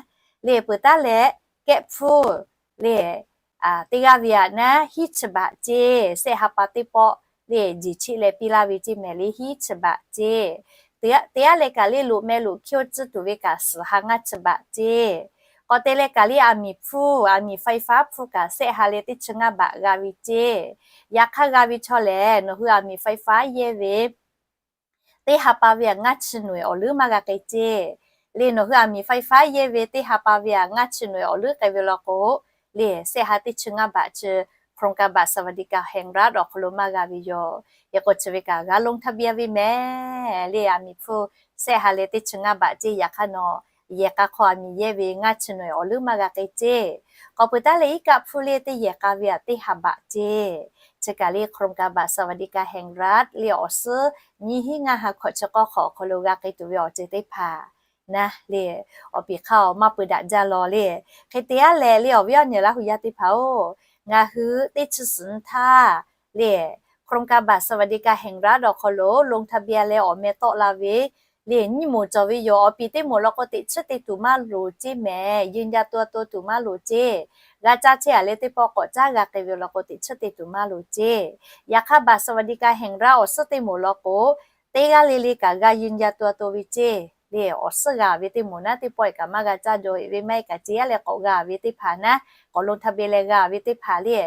le peuˬ taˉ leh kehˆ hpfuhˇ le teˇ g'aˇ ve aꞈ naˉ hiˉ chi baꞈ ceˇ. Shehˆ ha pa teˇ pawˆ le jeˬ chiˆ leh piˇ laˇ ve ceˇ mehˍ le, hiˉ chi baꞈ ceˇ. Teˇ g'aˇ leh kaꞈ le loꞈ meh loꞈ hkiˇ oˇ tcuhˉ tuˬ ve kaꞈ suhˍ ha ngaˇ chi baꞈ ceˇ. K'awꞈ te leh kaꞈ le aˬ miˍ hpfuhˇ, aˬ miˍ ไฟฟ้า hpfuhˇ kaꞈ shehˆ ha leh teˇ chi ngaˇ baꞈ g'a ve ceˇ. Yaꞈ hk'aˇ g'a ve chaw lehˬ, nawˬ hui aˬ miˍ ไฟฟ้า yehˇ ve teˇ ha pa ve aꞈ ngaˇ chi nawehˬ awˬ leuˉ maˇ g'a k'ai ceˇ. Le nawˬ hui aˬ miˍ ไฟฟ้า yehˇ ve teˇ ha pa ve aꞈ ngaˇ chi nawehˬ awˬ leuˉ k'ai ve law k'o, le shehˆ ha teˇ chi ngaˇ baꞈ chi โครงการบัตรสวัสดิการแห่งรัฐ awˬ hk'aw lo maˇ g'a ve yoˬ. Hk'e k'o chi ve kaꞈ g'a ลงทะเบียน ve mehˍ le, aˬ miˍ hpfuhˇ shehˆ ha leh teˇ chi ngaˇ baꞈ ceˇ. Yaꞈ hk'aˇ nawˬ yehˬ k'a hk'aw aˬ miˍ yehˇ ve ngaˇ chi nawehˬ awˬ leuˉ maˇ g'a k'ai ceˇ. K'awꞈ peuˬ taˉ leh iˉ kaˆ hpfuhˇ le teˇ yehˬ k'a ve aꞈ teˇ ha baꞈ ceˇ. Chi kaꞈ le โครงการบัตรสวัสดิการแห่งรัฐ le awˬ suhˉ nyiˇ hinˉ ngaˇ ha hkawꞈ chi k'awˇ hk'awꞈ awˬ hk'aw lo g'a k'ai tuˬ ve awˬ ceuˬ teˇ hpaˍ naˉ le awˬ piˍ hk'aˇ awˬ maˇ peuˬ daꞈ jaˇ law le. Hk'e te a leh le awˬ viˉ awˬ nyi Laˇ huˍ yaˇ teˇ hpaˍ-oˬ, ngaˬ hui teˇ chi suhˍ nyi htaˇ le โครงการบัตรสวัสดิการแห่งรัฐ awˬ hk'aw lo ลงทะเบียน leh awˬ meh tawˆ la ve le nyiˇ moˍ cawˬ ve yoˬ. Awˬ piˍ teˇ moˍ law k'o teꞈ chiˉ te tuˬ maˇ loˍ ceˇ mehˍ, ยืนยันตัวตน tuˬ maˇ loˍ ceˇ. G'a caˇ chehˇ a leh teˇ pawˆ k'awꞈ caˉ g'a k'ai ve law k'o teꞈ chiˉ te tuˬ maˇ loˍ ceˇ. Yaꞈ hk'aˇ บัตรสวัสดิการแห่งรัฐ awˬ suhˉ teˇ moˍ law k'o, teˇ g'aˇ le le kaꞈ g'a ยืนยันตัวตน ve ceˇ. Le awˬ suhˉ g'a ve teˇ moˍ naˉ teˇ pawˆ e kaꞈ maˇ g'a caˇ jaw eꞈ ve maˇ e kaꞈ ce yaˇ leh k'awꞈ g'a ve teˇ hpaˍ naˉ, k'awꞈ ลงทะเบียน leh g'a ve teˇ hpaˍ le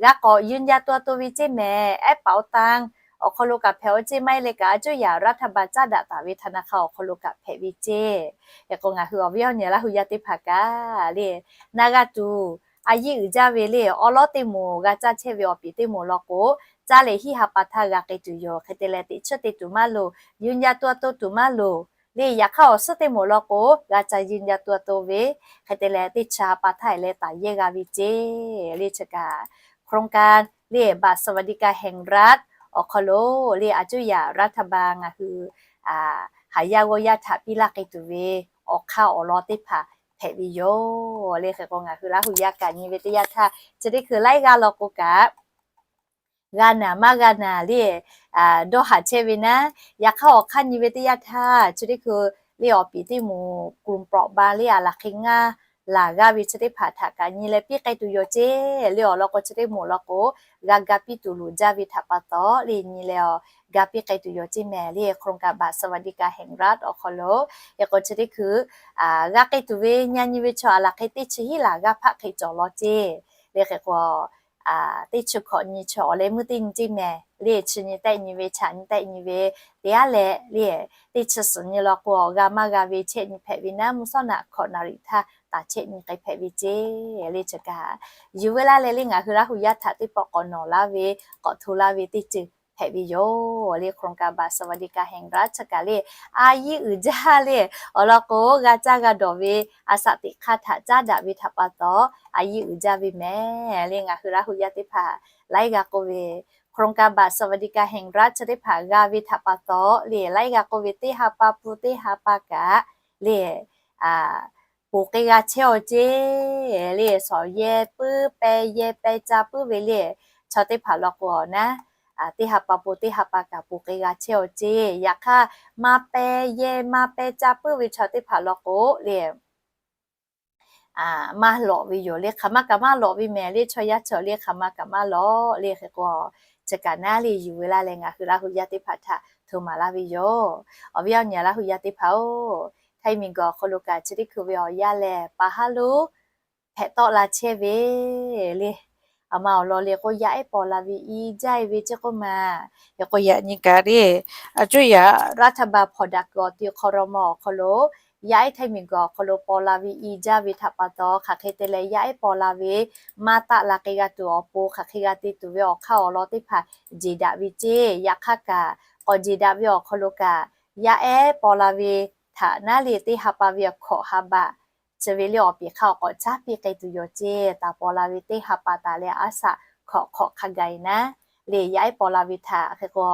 g'a k'awꞈ ยืนยันตัวตน ve ceˇ mehˍ. แอปเป๋าตัง awˬ hk'aw lo kaꞈ hpehꞈ-aw ceˇ, maˇ heˆ leh kaꞈ a cuˇ yaꞈ รัฐบาล caˉ daꞈ taˍ ve ธนาคาร awˬ hk'aw lo kaꞈ hpehꞈ ve ceˇ. Hk'e k'o ngaˬ hui awˬ viˉ awˬ nyi Laˇ hu yaˇ teˇ hpaˍ kaꞈ le, na g'a tuˬ a yiˇ uiˍ jaˇ ve le awˉ lawˉ teˇ moˍ g'a caˇ chehˇ ve awˬ piˍ teˇ moˍ law k'o, caˇ leh hiˆ ha pa htaˇ g'a k'ai tuˬ yoˬ. Hk'e te leh teꞈ chiˉ te tuˬ maˇ loˍ, ยืนยันตัวตน tuˬ maˇ loˍ, le yaꞈ hk'aˇ awˬ suhˉ teˇ moˍ law k'o g'a ca ยืนยันตัวตน ve, hk'e te leh teˇ chi ha pa htaˇ leh taˍ yehˇ g'a ve ceˇ. Le chi kaꞈ โครงการ le บัตรสวัสดิการแห่งรัฐ awˬ hk'aw lo le a cuˇ yaꞈ รัฐบาล ngaˬ hui haˍ yaˇ g'awˇ yaˇ htaꞈ piˇ laˇ k'ai tuˬ ve awˬ hk'aˇ awˬ lawn teˇ hpaˍ hpehꞈ ve yoˬ. Le hk'e k'o ngaˬ hui Laˇ hu yaˇ kaꞈ nyi ve teˇ yanˇ htaˇ chi teˇ hkui laiˉ g'aˇ law k'o kaꞈ g'a naˬ maˇ g'a naˬ le dawˇ haˍ chehˇ ve naˉ, yaꞈ hk'aˇ awˬ hk'aˇ nyi ve teˇ yanˇ htaˇ chi teˇ hkui le awˬ piˍ teˇ moˍ กลุ่มเปราะบาง le a laˬ hk'e ngaˇ laˬ g'aˇ ve chi teˇ hpaˍ htaꞈ kaꞈ nyi leh piˇ k'ai tuˬ yoˬ ceˇ. Le awˬ lawn k'o chi teˇ moˍ law k'o g'a ga piˇ tuˬ loˍ jaˇ ve htaꞈ pa taw le nyi leh awˬ ga piˇ k'ai tuˬ yoˬ ceˇ mehˍ le โครงการ บัตรสวัสดิการแห่งรัฐ awˬ hk'aw lo. Hk'e k'o chi teˇ hkui g'a k'ai tuˬ ve nyi nyi ve chaw a laˬ hk'e teˇ chi hiˉ laˬ g'aˇ hpaˆ hk'e cawˬ law ceˇ. Le hk'e k'o teˇ chi hkawꞈ nyi chaw awˬ leh meuˇ teˇ nyi ceˇ mehˍ le chi nyi tehˆ nyi ve chaꞈ nyi tehˆ nyi ve teˇ aˉ leh le teˇ chi suhˍ nyi law k'o awˬ g'a maˇ g'a ve chehˇ nyi hpehꞈ ve naˉ, mvuhˇ sawˉ naꞈ hkawꞈ naˍ riˍ htaˇ taˍ chehˇ nyi k'ai hpehꞈ ve ceˇ. Le chi kaꞈ yuˬ ve laˇ leh le ngaˬ hui Laˇ hu yaˇ htaꞈ teˇ pawˆ k'awꞈ nawˬ laˇ ve k'awꞈ hto laˇ ve teˇ ceuˬ hpehꞈ ve yoˬ. Le โครงการ บัตรสวัสดิการแห่งรัฐ chi kaꞈ le a yiˇ uiˍ jaˇ le awˬ lawn k'o g'a caˇ g'a dawˬ ve a saꞈ teꞈ hk'aˇ htaꞈ caˉ daꞈ ve htaꞈ pa taw a yiˇ uiˍ jaˇ ve mehˍ le ngaˬ hui Laˇ hu yaˇ teˇ hpaˍ laiˉ g'a k'oˆ ve โครงการ บัตรสวัสดิการแห่งรัฐ chi teˇ hpaˍ g'a ve htaꞈ pa taw le laiˉ g'a k'oˆ ve teˇ ha pa pun teˇ ha pa kaꞈ le ponˬ k'ai g'a chehˇ-aw ceˇ. Le shawˍ yehˇ puiˉ peh yehˇ peh caˇ puiˉ ve le chaw teˇ hpaˍ law k'o naˉ, teˇ ha pa pun teˇ ha pa kaꞈ ponˬ k'ai g'a chehˇ-aw ceˇ. Yaꞈ hk'aˇ maˇ peh yehˇ maˇ peh caˇ puiˉ ve chaw teˇ hpaˍ law k'o le maˇ lawꞈ ve yoˬ le. Hk'aˬ ma kaꞈ maˇ lawꞈ ve mehˍ le chaw yaˇ cawˬ le hk'aˬ ma kaꞈ maˇ lawꞈ le hk'e k'o, chi kaꞈ naˉ le yuˬ ve laˇ leh ngaˬ hui Laˇ hu yaˇ teˇ hpaˍ htaꞈ hto maˍ laˇ ve yoˬ. Awˬ viˉ awˬ nyi Laˇ hu yaˇ teˇ hpaˍ-oˬ, htaiˇ miˬ guiˬ awˬ hk'aw lo kaꞈ chi teˇ hkui ve awˬ yanˇ lehˬ pa haˉ lo hpehꞈ tawˆ la chehˇ ve le. Aˬ ma awˬ lawn le k'o yaˇ ehˉ paw la ve i jaˇ-e ve ceˇ k'oˆ ma. Hk'e k'o yaꞈ nyi kaꞈ le a cuˇ yaꞈ รัฐบาล hpawnˬ daꞈ kuiˬ awˬ ti ครม. awˬ hk'aw lo yaˇ ehˉ htaiˇ miˬ guiˬ awˬ hk'aw lo paw la ve i jaˇ ve htaꞈ pa taw hk'aˬ hk'e te leh yaˇ ehˉ paw la ve maˇ taˆ la k'ai g'a tuˬ awˬ pon hk'aˬ hk'e g'a te tuˬ ve awˬ hk'aˇ awˬ lawn teˇ hpaˍ jeˬ daꞈ ve ceˇ. Yaꞈ hk'aˇ kaꞈ k'awꞈ jeˬ daꞈ ve awˬ hk'aw lo kaꞈ yaˇ ehˉ paw la ve htaꞈ naˉ le teˇ ha pa ve awˬ hkawꞈ ha baꞈ chi ve le awˬ piˍ hk'aˇ awˬ k'awꞈ caˉ piˇ k'ai tuˬ yoˬ ceˇ. Taˍ paw la ve teˇ ha pa taˍ leh aˉ shaꞈ hkawꞈ hk'awꞈ hk'a gaˬ e naˉ le yaˇ ehˉ paw la ve htaꞈ hk'e k'o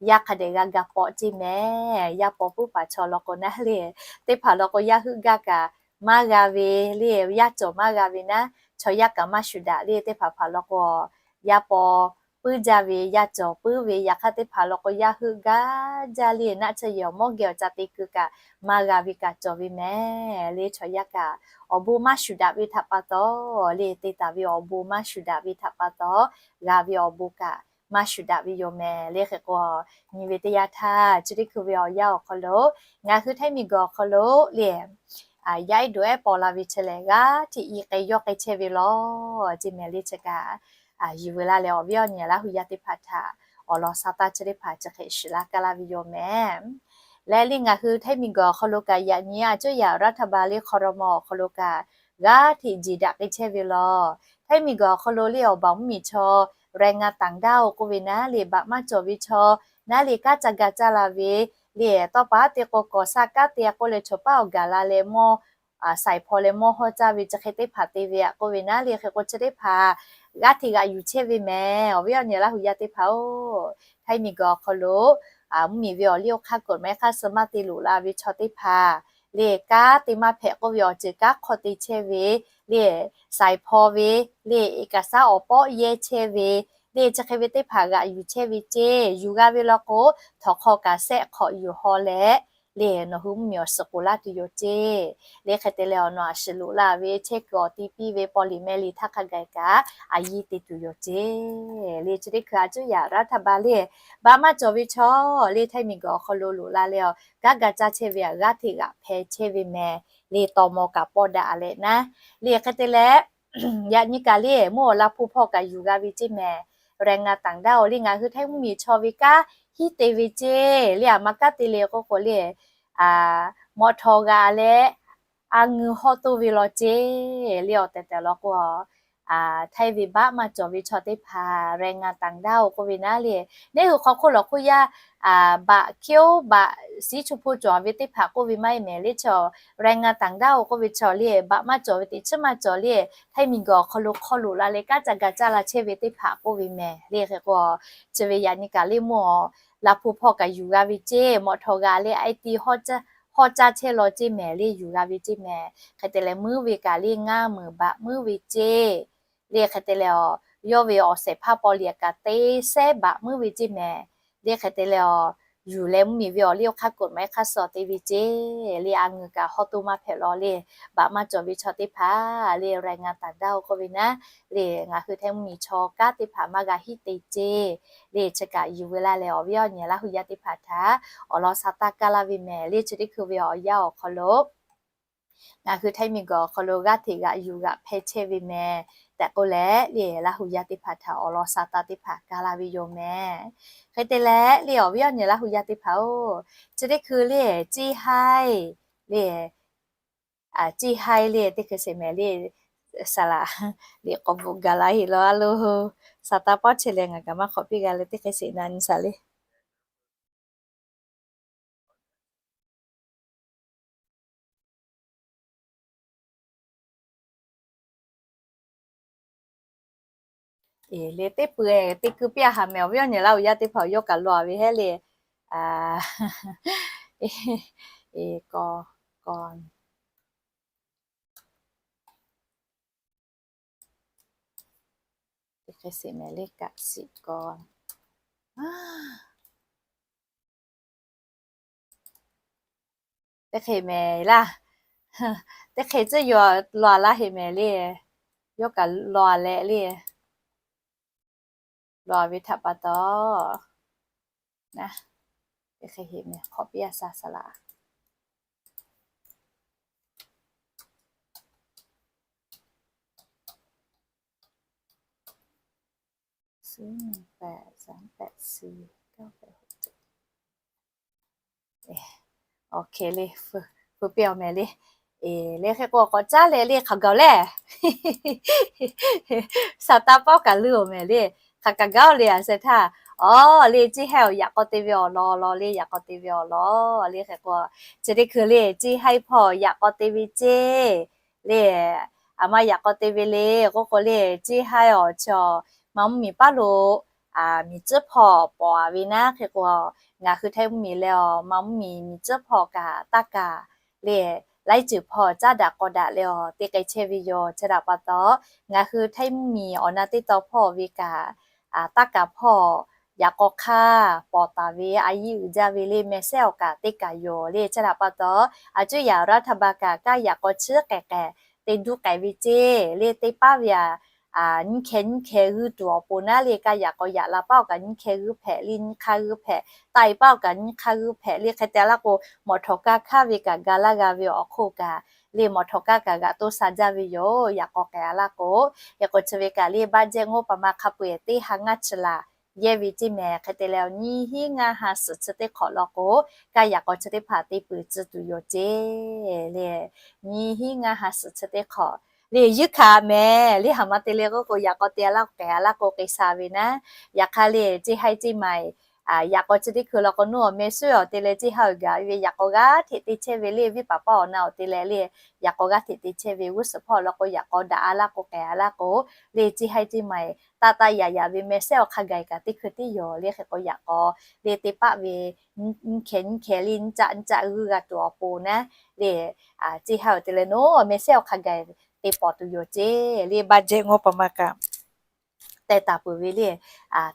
yaˇ hk'a dehꞈ g'a ga pawˆ ceˇ mehˍ. Yaˇ paw puiˉ paˍ chaw law k'o naˉ le teˇ hpaˍ law k'o yaˇ heuˆ gaˇ kaꞈ maˇ g'a ve le yaˇ cawˬ maˇ g'a ve naˉ chaw yaˇ kaꞈ maˇ shuˍ daꞈ le teˇ hpaˍ hpaˍ law k'o yaˇ paw puiˉ jaˇ ve yaˇ cawˬ puiˉ ve yaꞈ hk'aˇ teˇ hpaˍ law k'o yaˇ heuˆ gaˇ jaˇ le naˆ tsuhˇ yehˬ awˬ mawˇ geh awˬ ca te keu kaꞈ maˇ g'a ve kaꞈ cawˬ ve mehˍ le chaw yaˇ kaꞈ awˬ bon maˇ shuˍ daꞈ ve htaꞈ pa taw le te taˍ ve awˬ bon maˇ shuˍ daꞈ ve htaꞈ pa taw g'a ve awˬ bon kaꞈ maˇ shuˍ daꞈ ve yoˬ mehˍ le hk'e k'o nyi ve teˇ yanˇ htaˇ chi teˇ hkui ve awˬ yanˇ awˬ hk'aw lo ngaˬ hui htaiˇ miˬ guiˬ awˬ hk'aw lo le yaˇ ehˉ dawˬ ehˉ paw la ve chi lehˬ g'aˇ hteꞈ i k'ai yawˇ k'ai chehˇ ve law ceˇ mehˍ le chi kaꞈ yuˬ ve laˇ leh awˬ viˉ awˬ nyi Laˇ hu yaˇ teˇ hpaˍ htaꞈ awˬ lawn sha taˇ chi teˇ hpaˍ chi hk'e shiˍ laˇ kaˇ laˇ ve yoˬ mehˍ. Leh le ngaˬ hui htaiˇ miˬ guiˬ awˬ hk'aw lo kaꞈ yaꞈ nyi a cuˇ yaꞈ รัฐบาล le ครม. awˬ hk'aw lo kaꞈ g'aˇ hteꞈ jeˬ daꞈ k'ai chehˇ ve law. Htaiˇ miˬ guiˬ awˬ hk'aw lo le awˬ baˬ mvuhˇ miˬ chaw แรงงานต่างด้าว k'oˆ ve naˉ le baꞈ maˇ cawˬ ve chaw naˉ le kanˉ ca ga caˇ la ve le tawˇ pa te k'o kawˬ saˇ kanˉ te k'oˆ leh chaw paˉ awˬ gaˬ la leh mawˇ saiˍ hpaw leh mawˇ hawˇ caˇ ve chi hk'e teˇ hpaˍ te ve aꞈ k'oˆ ve naˉ le hk'e k'o chi teˇ hpaˍ g'aˇ hteꞈ g'aꞈ yuˬ chehˇ ve mehˍ. Awˬ viˉ awˬ nyi Laˇ hu yaˇ teˇ hpaˍ-oˬ, htaiˇ miˬ guiˬ awˬ hk'aw lo mvuhˇ miˬ ve awˬ liˇ awˬ hk'aˇ กฎหมาย hk'aˇ suh maˇ te loꞈ la ve chaw teˇ hpaˍ le kanˉ te maˇ hpehꞈ k'oˆ ve awˬ ceuˬ kanˉ hk'aw te chehˇ ve le saiˍ hpaw ve le เอกสาร awˬ pawˆ yehˇ chehˇ ve le chi hk'e ve teˇ hpaˍ g'aꞈ yuˬ chehˇ ve ceˇ. Yuˬ g'a ve law k'o htawnˍ hk'aw kaꞈ sehˆ hk'awꞈ yuˬ haw leh le nawˬ hui mvuhˇ miˬ awˬ suhˍ k'oˍ laˇ tuˬ yoˬ ceˇ. Le hk'e te leh awˬ nawˬ a shuˍ loꞈ la ve chehˇ kuiˬ awˬ ti piˇ ve paw liꞈ meh liꞈ htaˇ hk'a gaˬ kaꞈ a yiˇ te tuˬ yoˬ ceˇ. Le chi teˇ hkui a cuˇ yaꞈ รัฐบาล le baꞈ maˇ cawˬ ve chaw le htaiˇ miˬ guiˬ awˬ hk'aw lo loꞈ la leh awˬ kanˉ ga caˇ chehˇ ve aꞈ g'aˇ hteꞈ g'aꞈ hpeh chehˇ ve mehˍ. Le tawˍ mawˬ kaꞈ paw daꞈ leh naˉ le hk'e te leh yaꞈ nyi kaꞈ le mvuhˇ awˬ la hpu hpawˇ kaꞈ yuˬ g'a ve ceˇ mehˍ. แรงงานต่างด้าว le ngaˬ hui Htaiˇ mvuhˇmiˬ chaw ve kanˉ hiˉ te ve ceˇ le. Aˬ ma kanˉ te le k'oˆ k'o le, mawꞈ htawꞈ g'aꞈ leh a ngeu hawˇ toˇ ve law ceˇ le. Awˬ tehˬ tehˬ law k'o, Htaiˇ ve baˆ maˇ cawˬ ve chaw teˇ hpaˍ แรงงานต่างด้าว k'oˆ ve naˉ le, neˇ hui hk'aw hk'oˆ lawˬ hk'oˆ yaˇ baꞈ hkiˉ-oˆ baꞈ siˉ chu hpu cawˬ ve teˇ hpaˍ k'oˆ ve maˇ heˆ mehˍ le. Chaw แรงงานต่างด้าว k'oˆ ve chaw le baꞈ maˇ cawˬ ve teꞈ chiˉ maˇ cawˬ le, Htaiˇ miˬguiˬ awˬ hk'aw lo hk'aw loꞈ la leh kanˉ ca ga caˇ la chehˇ ve teˇ hpaˍ k'oˆ ve mehˍ le. Hk'e k'o, chi ve yaꞈ nyi kaꞈ le mawˇ la hpu hpawˇ kaꞈ yuˬ g'a ve ceˇ. Mawꞈ htawꞈ g'aꞈ leh a e ti hawˇ caˇ chehˇ law ceˇ mehˍ le, yuˬ g'a ve ceˇ mehˍ. Hk'e te leh meuˉ ve kaꞈ le ngaˇ meunˍ baꞈ meuˉ ve ceˇ le. Hk'e te leh, yawˇ ve awˬ shehˍ hpaˇ paw liꞈ kaꞈ teˇ sehˉ baꞈ meuˉ ve ceˇ mehˍ le. Hk'e te leh, yuˬ leh mvuhˇmiˬ ve awˬ liˇ oˇ hk'aˇ กฎหมาย hk'aˇ suh te ve ceˇ le. A ngeu kaꞈ hawˇ toˇ maˇ hpehꞈ law le, baꞈ maˇ cawˬ ve chaw teˇ hpaˍ le แรงงานต่างด้าว k'oˆ ve naˉ le, ngaˬ hui Htaiˇ mvuhˇmiˬ chaw kanˉ teˇ hpaˍ maˇ g'a hiˉ te ceˇ le. Chi kaꞈ yuˬ ve laˇ leh awˬ viˉ awˬ nyi Laˇ hu yaˇ teˇ hpaˍ htaꞈ awˬ lawn sa taˇ kaˇ laˇ ve mehˍ le. Chi teˇ hkui ve awˬ yanˇ awˬ hk'aw lo ngaˬ hui Htaiˇ miˬguiˬ awˬ hk'aw lo g'aˇ hteꞈ g'aꞈ yuˬ g'aꞈ hpehˇ chehˇ ve mehˍ tehꞈ k'oˆ leh le, Laˇ hu yaˇ teˇ hpaˍ htaꞈ awˬ lawn sa taˇ teˇ hpaˍ kaˇ laˇ ve yoˬ mehˍ. Hk'e te leh le awˬ viˉ awˬ nyi Laˇ hu yaˇ teˇ hpaˍ-oˬ, chi teˇ hkui le ceˇ haiˇ le, ceˇ haiˇ le teˇ hkui sheˍ mehˍ le, saˍ laꞈ liꞈ k'awꞈ bvuhꞈ gaˬ la heˆ law a lo, sa taˇ pawˆ chehˇ leh ngaˬ kaꞈ maˇ hk'awꞈ piˇ g'a leh teˇ hkui sheˍ na nyi saˍ le. Le teˇ pui teˇ keu piˇ a haˍ mehˍ awˬ viˉ awˬ nyi Laˇ hu yaˇ teˇ hpaˍ yawˇ kaꞈ law ve hehˉ le. K'o, k'o, teˇ hkui sheˍ mehˍ le kaꞈ shiˍ k'o, teˇ hk'e mehˍ laˇ, teˇ hk'e tcuhˇ yaw law laˇ heˆ mehˍ le, yawˇ kaꞈ law leh le, law ve htaꞈ pa taw, teˇ hk'e heˆ mehˍ hk'awꞈ piˇ a sa saˍ laꞈ. Awˬ hk'e le, feu piˇ awˬ mehˍ le. Le hk'e k'o k'awꞈ caˉ leh le hk'aˬ gaˬ le, saˍ taˇ pawˆ kaꞈ leuˇ awˬ mehˍ le. Hk'aˬ kaꞈ gaˬ-oˬ le a sheh htaˇ, awˬ le ceˇ haiˇ awˬ yaꞈ k'aw te ve awˬ lawn law le, yaꞈ k'aw te ve awˬ lawn le. Hk'e k'o, chi teˇ hkui le ceˇ haiˇ hpawˇ yaꞈ k'aw te ve ceˇ le. Aˬ ma yaꞈ k'aw te ve le k'oˆ k'o le, ceˇ haiˇ awˬ chi awˬ ma mvuhˇmiˬ paˉ lo miˬ tcuhˉ hpawˇ pawˍ a ve naˉ. Hk'e k'o, ngaˬ hui Htaiˇ mvuhˇmiˬ leh awˬ ma mvuhˇmiˬ miˬ tcuhˉ hpawˇ kaꞈ taˇ kaˍ le, laiˉ ceuˬ hpawˇ caˉ daꞈ k'aw daꞈ leh awˬ te k'ai chehˇ ve yoˬ. Chi htaꞈ pa taw, ngaˬ hui Htaiˇ mvuhˇmiˬ awˬ na teˇ taw hpawˇ ve kaꞈ, taˇ kaˍ hpawˇ yaꞈ k'aw hk'aˇ pawˍ taˍ ve a yiˇ uiˍ jaˇ ve le mehˍ sehˉ awˬ kaꞈ teˇ kaˍ yoˬ le. Chi htaꞈ pa taw, a cuˇ yaꞈ รัฐบาล kaꞈ kaˇ yaꞈ k'aw chiˉ k'ehˍ k'ehˍ te duˇ k'ai ve ceˇ le. Teˇ paˉ ve a nyiˇ hkeh nyiˇ hkeh g'uiˇ tuˬ awˬ pon naˉ le, kaˇ yaꞈ k'aw yaꞈ la paˉ awˬ kaꞈ nyiˇ hkeh g'uiˇ hpehꞈ le, nyiˇ hk'aˇ g'uiˇ hpehꞈ, taˆ e paˉ awˬ kaꞈ nyiˇ hk'aˇ g'uiˇ hpehꞈ le. Hk'e te laˇ k'o, maw�'t htawnˍ kaˇ hkaˇ ve kaꞈ ga laˇ g'a ve awˬ hk'oˆ kaꞈ le, mawˬ htawꞈ kaˇ kaꞈ g'aꞈ to sha jaˇ ve yoˬ. Yaꞈ k'aw k'ehˍ a laˇ k'o, yaꞈ k'aw chi ve kaꞈ le บัตเจ็ต งบประมาณ hk'a peu-eˬ teˇ ha ngaˇ chi laˬ yehˇ ve ceˇ mehˍ. Hk'e te leh nyiˇ hinˉ ngaˇ ha suhˍ chi teˇ hk'awꞈ law k'o, kaˇ yaꞈ k'aw chi teˇ hpaˍ te peuˬ tcuh tuˬ yoˬ ceˇ le. Nyiˇ hinˉ ngaˇ ha suhˍ chi teˇ hk'awꞈ le yuˇ hkanˍ mehˍ le. Haˍ ma te le k'oˆ k'o, yaꞈ k'aw te a laˇ k'ehˍ a laˇ k'o, k'e sha ve naˉ. Yaꞈ hk'aˇ le ceˇ haiˇ ceˇ maiˍ yaꞈ k'aw chi teˇ hkui law k'o, nawˬ awˬ meh suhˉ awˬ te leh ceˇ haiˇ awˬ gaˬ ve yaꞈ k'aw g'aˇ hteꞈ te chehˇ ve le. Viˉ paˍ paˇ awˬ na awˬ te leh le, yaꞈ k'aw g'aˇ hteꞈ te chehˇ ve g'uˇ suhˍ hpawˇ law k'o, yaꞈ k'aw daꞈ a laˇ k'o k'ehˍ a laˇ k'o, le ceˇ haiˇ ceˇ maiˍ taˆ taˆ yaꞈ yaꞈ ve meh sehˉ awˬ hk'a gaˬ kaꞈ teˇ hkui tiˉ yoˬ le. Hk'e k'o yaꞈ k'aw le teˇ paˆ ve nyiˇ hkeh nyiˇ hkeh le nyiˇ caˆ nyiˇ caˆ g'uiˇ g'a tuˬ awˬ pon naˉ le, ceˇ haiˇ awˬ te leh nawˬ awˬ meh sehˉ awˬ hk'a gaˬ te pawˍ tuˬ yoˬ ceˇ le. บัตเจ็ต งบประมาณ kaꞈ teh taˍ peuˬ ve le,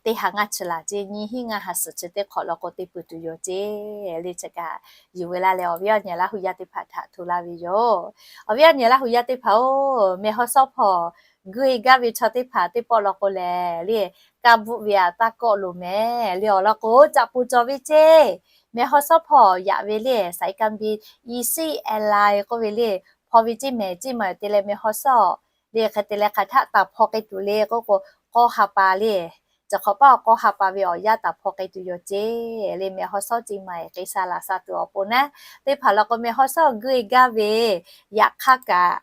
teˇ ha ngaˇ chi laˬ ceˇ, nyiˇ hinˉ ngaˇ ha suhˍ chi teˇ hk'awꞈ law k'o te peuˬ tuˬ yoˬ ceˇ le. Chi kaꞈ yuˬ ve laˇ leh awˬ viˉ awˬ nyi Laˇ hu yaˇ teˇ hpaˍ htaꞈ hto laˇ ve yoˬ. Awˬ viˉ awˬ nyi Laˇ hu yaˇ teˇ hpaˍ-oˬ, meh haw shawˉ hpawˇ g'uiˇ gaˇ ve chaw teˇ hpaˍ teˇ pawˆ law k'o lehˬ le, kaˇ bvuhˆ ve aꞈ taˇ kawˆ loˍ mehˍ le. Awˬ lawn k'o, caꞈ pu cawˬ ve ceˇ. Meh haw shawˉ hpawˇ yaꞈ ve le, สายการบิน Easy Airline k'oˆ ve le, hpaw ve ceˇ mehˍ ceˇ maiˍ te leh meh haw shawˉ le. Hk'e te leh hk'aˬ htaˆ taˍ hpaw k'ai tuˬ le k'oˆ k'o, k'awˇ ha pa le Chi hk'awꞈ paˇ awˬ k'aw ha pa ve awˬ yanˇ taˍ hpaw k'ai tuˬ yoˬ ceˇ. Le mehˬ haw shawˉ ceˇ maˬ K'ai sha laꞈ sha tuˬ awˬ pon naˉ, teˇ hpaˍ law k'o mehˬ haw shawˉ guˇ e gaˇ ve, yaꞈ hk'aˇ kaꞈ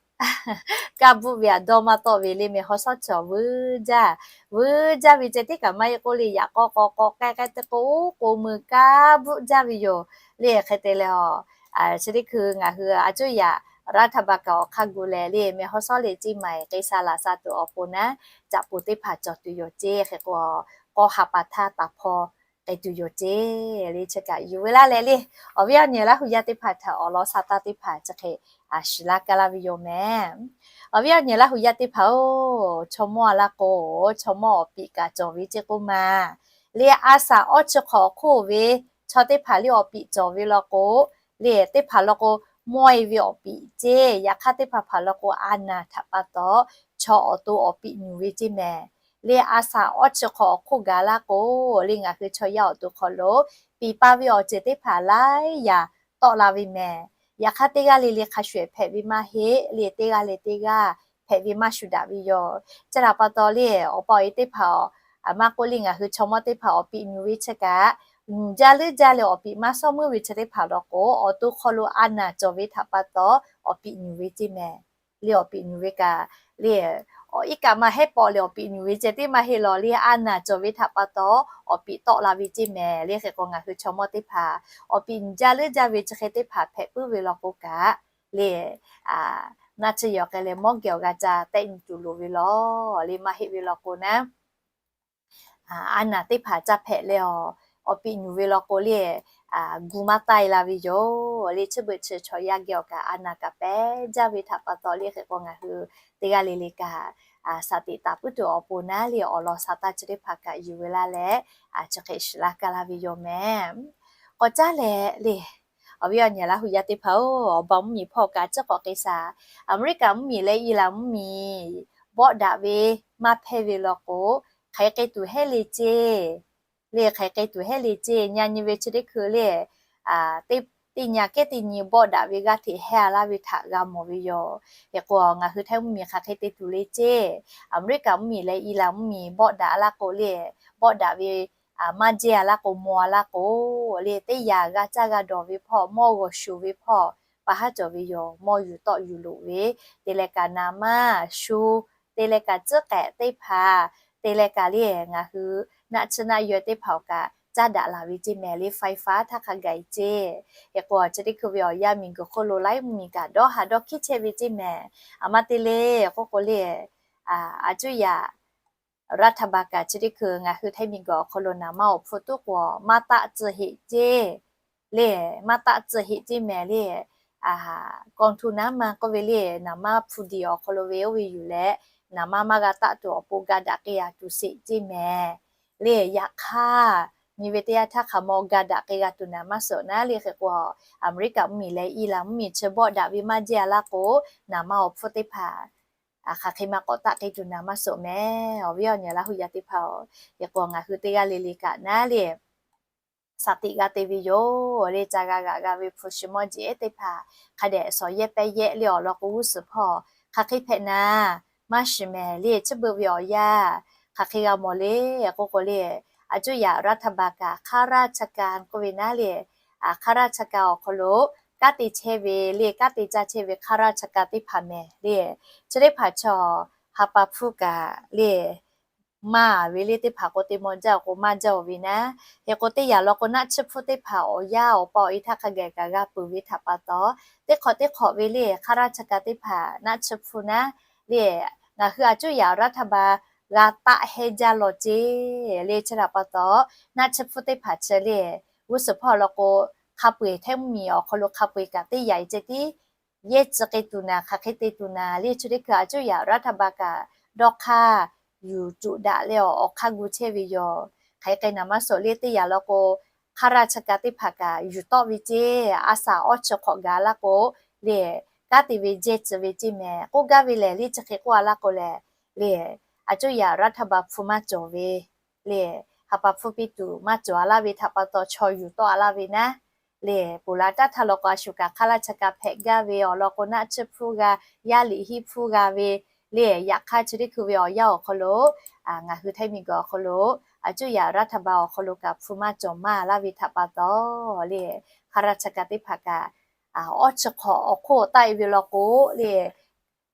kaˇ bvuhˆ ve aꞈ dawˇ maˇ tawˆ ve le mehˬ haw shawˉ chi awˬ vuiˇ jaˇ, vuiˇ jaˇ ve ceh tiˉ kaꞈ maˇ heˆ k'oˆ le, yaꞈ k'aw k'aw k'aw k'ai k'ai te k'o, oˉ k'o mui kaˇ bvuhˆ jaˇ ve yoˬ. Le hk'e te leh a, chi teˇ hkui ngaˬ hui a cuˇ yaꞈ รัฐบาล kaꞈ awˬ hk'aˇ gu leh le mehˬ haw shawˉ le ceˇ maˬ K'ai sha laꞈ sha tuˬ awˬ pon naˉ, caꞈ poˍ teˇ hpaˍ cawˬ tuˬ yoˬ ceˇ. Hk'e k'o, k'aw ha pa htaˇ taˍ hpaw k'ai tuˬ yoˬ ceˇ. Le chi kaꞈ yuˬ ve laˇ leh le, awˬ viˉ awˬ nyi Laˇ hu yaˇ teˇ hpaˍ htaꞈ awˬ lawn sha taˇ teˇ hpaˍ chi hk'e shiˍ laˇ kaˇ laˇ ve yoˬ mehˬ. Awˬ viˉ awˬ nyi Laˇ hu yaˇ teˇ hpaˍ-oˬ, chaw mawˇ a laˇ k'o, chaw mawˇ awˬ piꞈ kaꞈ cawˬ ve ceˇ k'oˆ ma. Le a saˍ awˇ chi hk'awꞈ awˬ hk'oˆ ve chaw teˇ hpaˍ le awˬ piꞈ cawˬ ve law k'o, le teˇ hpaˍ law k'o mawˇ e ve awˬ piꞈ ceˇ. Yaꞈ hk'aˇ teˇ hpaˍ hpaˍ law k'o a naˬ htaꞈ pa taw chaw awˬ to awˬ piꞈ nyuˬ ve ceˇ mehˬ. Le a saˍ awˇ chi hk'awꞈ awˬ hk'oˆ gaˬ laˇ k'o, le ngaˬ hui chaw yaˇ awˬ to hk'aw lo piˍ pa ve awˬ ceuˬ teˇ hpaˍ laiˉ yaꞈ tawˆ la ve mehˬ. Yaꞈ hk'aˇ teˇ g'aˇ le le hk'a shuˍ ehˍ hpehꞈ ve maˇ heˆ. Le teˇ g'aˇ le teˇ g'aˇ hpehꞈ ve maˇ shuˍ daꞈ ve yoˬ. Chi htaꞈ pa taw le awˬ pa awˬ e teˇ hpaˍ, a maˇ k'oˆ le ngaˬ hui chaw mawˇ teˇ hpaˍ awˬ piꞈ nyuˬ ve chi kaꞈ, nyuˬ jaˇ leuˉ jaˇ leh awˬ piꞈ maˇ sawˉ meuˇ ve chi teˇ hpaˍ law k'o, awˬ to hk'aw lo a naˬ cawˬ ve htaꞈ pa taw awˬ piꞈ nyuˬ ve ceˇ mehˬ. Le awˬ piꞈ nyuˬ ve kaꞈ le, iˉ kaˆ maˇ hehˉ pawˆ leh awˬ piꞈ nyuˬ ve ceh tiˉ maˇ heˆ law le, a naˬ cawˬ ve htaꞈ pa taw awˬ piꞈ tawˆ la ve ceˇ mehˬ. Le hk'e k'o ngaˬ hui chaw mawˇ teˇ hpaˍ awˬ piꞈ nyuˬ jaˇ leuˉ jaˇ ve chi hk'e teˇ hpaˍ hpehꞈ puiˉ ve law k'o kaꞈ le, naˆ tsuhˇ yaw k'ai leh mawˇ geh awˬ g'a ca tehˆ nyi tuˬ loˍ ve law. Le maˇ heˆ ve law k'o naˉ, a naˬ teˇ hpaˍ caˇ hpehꞈ leh awˬ, awˬ piꞈ nyuˬ ve law k'o le, gu maˇ taiˇ la ve yoˬ. Le chi beuꞈ chi chaw yaˇ geh awˬ kaꞈ a naˬ kaꞈ pehˉ jaˇ ve htaꞈ pa taw le hk'e k'o ngaˬ hui teˇ g'aˇ le le kaꞈ, shaˍ tiꞈ taˍ puiˉ tuˬ awˬ pon naˉ le awˬ lawn sha taˇ chi teˇ hpaˍ kaꞈ yuˬ ve laˇ leh, chi hk'e shiˍ laˇ kaˇ laˇ ve yoˬ mehˬ. K'awꞈ caˉ leh le, awˬ viˉ awˬ nyi Laˇ hu yaˇ teˇ hpaˍ-oˬ, awˬ ba mvuhˇmiˬ hpawˇ kaꞈ ciˉ k'awꞈ k'ai sha, Aˍmeˍriˆkaꞈ mvuhˇmiˬ leh Iˉlaˍn mvuhˇmiˬ bawˆ daꞈ ve maˇ hpehˇ ve law k'o, hk'aˬ hk'e k'ai tuˬ hehˉ le ceˇ. Le hk'aˬ hk'e k'ai tuˬ hehˉ le ceˇ. Nyi nyi ve chi teˇ hkui le, teˇ nyi kehˉ teˇ nyi bawˆ daꞈ ve g'aˇ hteꞈ hehˇ a laˇ ve htaꞈ g'a mawˬ ve yoˬ. Hk'e k'o ngaˬ hui Htaiˇ mvuhˇmiˬ hk'aˬ hk'e te tuˬ le ceˇ. Aˍmeˍriˆkaꞈ mvuhˇmiˬ leh Iˉlaˍn mvuhˇmiˬ bawˆ daꞈ a laˇ k'o le, bawˆ daꞈ ve maˇ jehˇ a laˇ k'o, mawˬ a laˇ k'o, le teˇ yanˇ g'a caˇ g'a dawˬ ve hpawˇ, mawˇ g'awˬ shuˍ ve hpawˇ pa haˉ cawˬ ve yoˬ. Mawˇ yuˬ tawˆ yuˬ loꞈ ve, te leh kaꞈ naˍ manˇ shu, te leh kaꞈ tcuhˉ k'ehꞈ teˇ hpaˍ, te leh kaꞈ le ngaˬ hui naˆ tsuhˇ naˆ yaw teˇ hpaˍ awˬ kaꞈ caˇ daꞈ laˬ ve ceˇ mehˬ. Le ไฟฟ้า htaˇ hk'a gaˬ e ceˇ. Hk'e k'o chi teˇ hkui ve awˬ yanˇ miˬguiˬ hk'oˆ lo laiˉ mvuhˇmiˬ kaꞈ dawˇ ha dawˇ hkiˉ chehˇ ve ceˇ mehˬ. A maˇ te le k'oˆ k'o le, a cuˇ yaꞈ รัฐบาล kaꞈ chi teˇ hkui ngaˬ hui Htaiˇ miˬguiˬ awˬ hk'aw lo naˍ manˇ awˬ hpu tuˉ k'o maˇ taˆ tcuh heꞈ ceˇ. Le maˇ taˆ tcuh heꞈ ceˇ mehˬ le, กองทุนน้ำมัน k'oˆ ve le, naˍ manˇ hpu diˬ awˬ hk'aw lo ve oˇ ve yuˬ leh, naˍ manˇ maˇ g'a taˆ tuˬ awˬ pon ga daꞈ k'ai a tuˬ sheˍ ceˇ mehˬ. Le yaꞈ hk'aˇ, nyi ve teˇ yanˇ htaˇ hk'aˬ maw ga daꞈ k'ai g'a tuˬ naˍ manˇ suhˍ naˉ le hk'e k'o, Aˍmeˍriˆkaꞈ mvuhˇmiˬ leh Iˉlaˍn mvuhˇmiˬ chi bawˆ daꞈ ve maˇ jehˇ a laˇ k'o, naˍ manˇ awˬ hpfuhˇ teˇ hpaˍ hk'aˬ hk'e maˇ k'awꞈ taˆ k'ai tuˬ naˍ manˇ suhˍ mehˬ. Awˬ viˉ awˬ nyi Laˇ hu yaˇ teˇ hpaˍ-oˬ, hk'e k'o ngaˬ hui teˇ g'aˇ le le kaꞈ naˉ le, shaˍ tiꞈ g'a te ve yoˬ. Le ca g'a g'aꞈ g'a ve hpu shi mawˇ jeˬ ehˉ teˇ hpaˍ hk'a dehꞈ shawˍ yehˇ pehˇ yehˇ le awˬ lawn k'o g'uˇ suhˍ hpawˇ hk'aˬ hk'e hpehꞈ naˍ maˇ shiˍ mehˬ. Le chi beuꞈ ve awˬ yanˇ hk'aˬ hk'e g'a mawˬ le k'oˆ k'o le, a cuˇ yaꞈ รัฐบาล kaꞈ ข้าราชการ k'oˆ ve naˉ le, ข้าราชการ awˬ hk'aw lo kanˉ te chehˇ ve le, kanˉ te caˇ chehˇ ve ข้าราชการ teˇ hpaˍ mehˬ le. Chi teˇ hpaˍ chaw ha pa hpfuhˇ kaꞈ le maˇ ve le teˇ hpaˍ k'o te maw jaˇ k'o maˇ jaˇ-oˬ ve naˉ. Hk'e k'o teˇ yanˇ law k'o naˆ tsuhˇ hpfuhˇ teˇ hpaˍ awˬ yanˇ awˬ pa awˬ e htaˇ hk'a gaˬ kaꞈ g'a peuˬ ve htaꞈ pa taw, teˇ hk'awꞈ teˇ hk'awꞈ ve le ข้าราชการ teˇ hpaˍ naˆ tsuhˇ hpfuhˇ naˉ le, ngaˬ hui a cuˇ yaꞈ รัฐบาล g'a taˆ hehnˇ jaˇ law ceˇ. Le chi htaꞈ pa taw, naˆ tsuhˇ hpfuhˇ teˇ hpaˍ chi le g'uˇ suhˍ hpawˇ law k'o hk'a peu-eˬ Htaiˇ mvuhˇmiˬ awˬ hk'aw lo hk'a peu-eˬ kaꞈ teˇ yanˇ ceh tiˉ yehˇ tcuh k'ai tuˬ naˍ, hk'aˬ hk'e te tuˬ naˍ le chi teˇ hkui a cuˇ yaꞈ รัฐบาล kaꞈ dawˇ hk'aˇ yuˬ tuꞈ daꞈ leh awˬ hk'aˇ gu chehˇ ve yoˬ. Hk'aˬ hk'e naˍ manˇ suhˍ le teˇ yanˇ law k'o ข้าราชการ teˇ hpaˍ kaꞈ yuˬ tawˆ ve ceˇ. A shaˍ awˇ chi hk'awꞈ gaˬ laˇ k'o le kanˉ te ve jehˇ tcuh ve ceˇ mehˬ. K'oˆ gaˇ ve lehˬ le chi hk'e k'oˆ a laˇ k'o lehˬ le, a cuˇ yaꞈ รัฐบาล hpu maˇ cawˬ ve le, ha pa hpfuhˇ piˇ tuˬ maˇ cawˬ a laˇ ve htaꞈ pa taw chaw yuˬ tawˆ a laˇ ve naˉ le, ponˬ la taˇ htaˇ law k'o a shu kaꞈ ข้าราชการ hpehꞈ gaˇ ve awˬ lawn k'o naˆ tsuhˇ hpfuhˇ g'a, yaˇ liꞈ hiˆ hpfuhˇ g'a ve le, yaꞈ hk'aˇ chi teˇ hkui ve awˬ yanˇ awˬ hk'aw lo ngaˬ hui Htaiˇ miˬguiˬ awˬ hk'aw lo aˬ cuˇ yaꞈ รัฐบาล awˬ hk'aw lo kaꞈ hpu maˇ cawˬ maˇ laˇ ve htaꞈ pa taw, le ข้าราชการ teˇ hpaˍ kaꞈ awˇ chi hk'awꞈ awˬ hk'oˆ taˆ e ve law k'o, le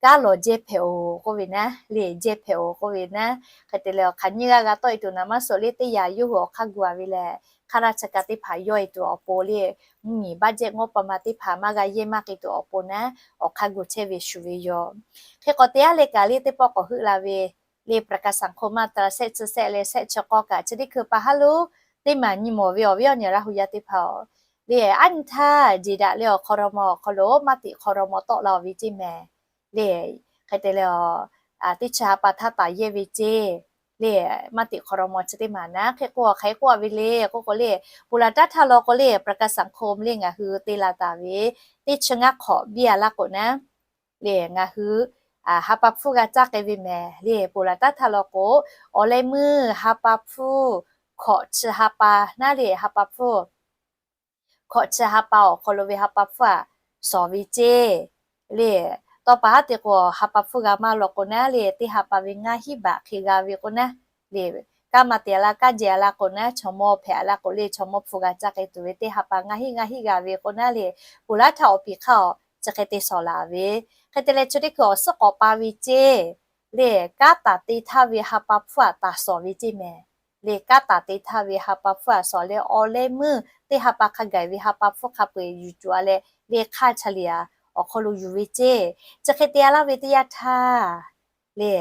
kanˉ lawˬ jehˇ hpehꞈ-oˬ k'oˆ ve naˉ, le jehˇ hpehꞈ-oˬ k'oˆ ve naˉ. Hk'e te leh awˬ hk'aˬ nyiˇ g'aˇ g'a tawˆ e tuˬ naˍ maˇ suhˍ le teˇ yanˇ yawˇ hui awˬ hk'aˇ gu a ve lehˬ, ข้าราชการ teˇ hpaˍ yawˇ e tuˬ awˬ pon le mvuhˇ nyi บัตเจ็ต งบประมาณ teˇ hpaˍ maˇ g'a yehˇ maˇ k'ai tuˬ awˬ pon naˉ, awˬ hk'aˇ gu chehˇ ve shuˍ ve yoˬ. Hk'e k'awꞈ te a le kaꞈ le teˇ pawˆ k'awꞈ heuˆ la ve, le ประกันสังคม maˇ ta shehˆ chi shehˆ leh shehˆ chi k'awˇ kaꞈ chi teˇ hkui pa haˉ lo teˇ maˬ nyi mawˬ ve awˬ viˉ awˬ nyi Laˇ hu yaˇ teˇ hpaˍ-oˬ, le aˉ nyi htaˇ jeˬ daꞈ leh awˬ hk'aw raw mawˬ awˬ hk'aw lo maˇ tiꞈ hk'aw raw mawˬ tawˆ la-oˬ ve ceˇ mehˍ. Le hk'e te leh teˇ chi ha pa htaˇ taˍ yehˇ ve ceˇ, le maˇ tiꞈ hk'aw raw mawˬ chi teˇ maˬ naˉ. Hk'e k'o awˬ hk'aˬ hk'e k'oˆ a ve le k'oˆ k'o le, ponˬ laˬ taˉ htaˇ law k'o le ประกันสังคม le ngaˬ hui te la taˍ ve teˇ chi ngaˇ hk'awꞈ biˇ a laˇ k'o naˉ, le ngaˬ hui ha pa hpfuhˇ g'a caˇ k'ai ve mehˍ. Le ponˬ laˬ taˉ htaˇ law k'o, awˬ leh meuˇ ha pa hpfuhˇ hkawꞈ chi ha pa naˉ le ha pa hpfuhˇ hkawꞈ chi ha pa awˬ hk'aw lo ve ha pa hpfuhˇ aꞈ shawˍ ve ceˇ. Le tawˇ pa haˉ te k'o ha pa hpfuhˇ g'a maˇ law k'o naˉ le teˇ ha pa ve ngaˇ hinˉ baꞈ hk'e g'a ve k'o naˉ, le kanˉ maˇ te a laˇ kanˉ jehˇ a laˇ k'o naˉ chaw mawˇ hpehꞈ a laˇ k'o le chaw mawˇ hpu g'a caˇ k'ai tuˬ ve teˇ ha pa ngaˇ hinˉ ngaˇ hinˉ g'a ve k'o naˉ le, ponˬ laˬ htaˇ awˬ piˍ hk'aˇ awˬ chi hk'e te shawˍ laˬ ve. Hk'e te leh chi teˇ hkui awˬ suhˉ k'awꞈ pa ve ceˇ, le kanˉ taˍ te htaˇ ve ha pa hpfuhˇ aꞈ taˍ shawˍ ve ceˇ mehˍ. Le kanˉ taˍ te htaˇ ve ha pa hpfuhˇ aꞈ shawˍ leh awˬ leh meuˇ teˇ ha pa hk'a gaˬ ve ha pa hpfuhˇ hk'a peu-eˬ yuˬ cuˬ a leh le hk'aˇ cha liꞈ aꞈ awˬ hk'aw lo yuˬ ve ceˇ. Chi hk'e te a laˇ ve teˇ yanˇ htaˇ, le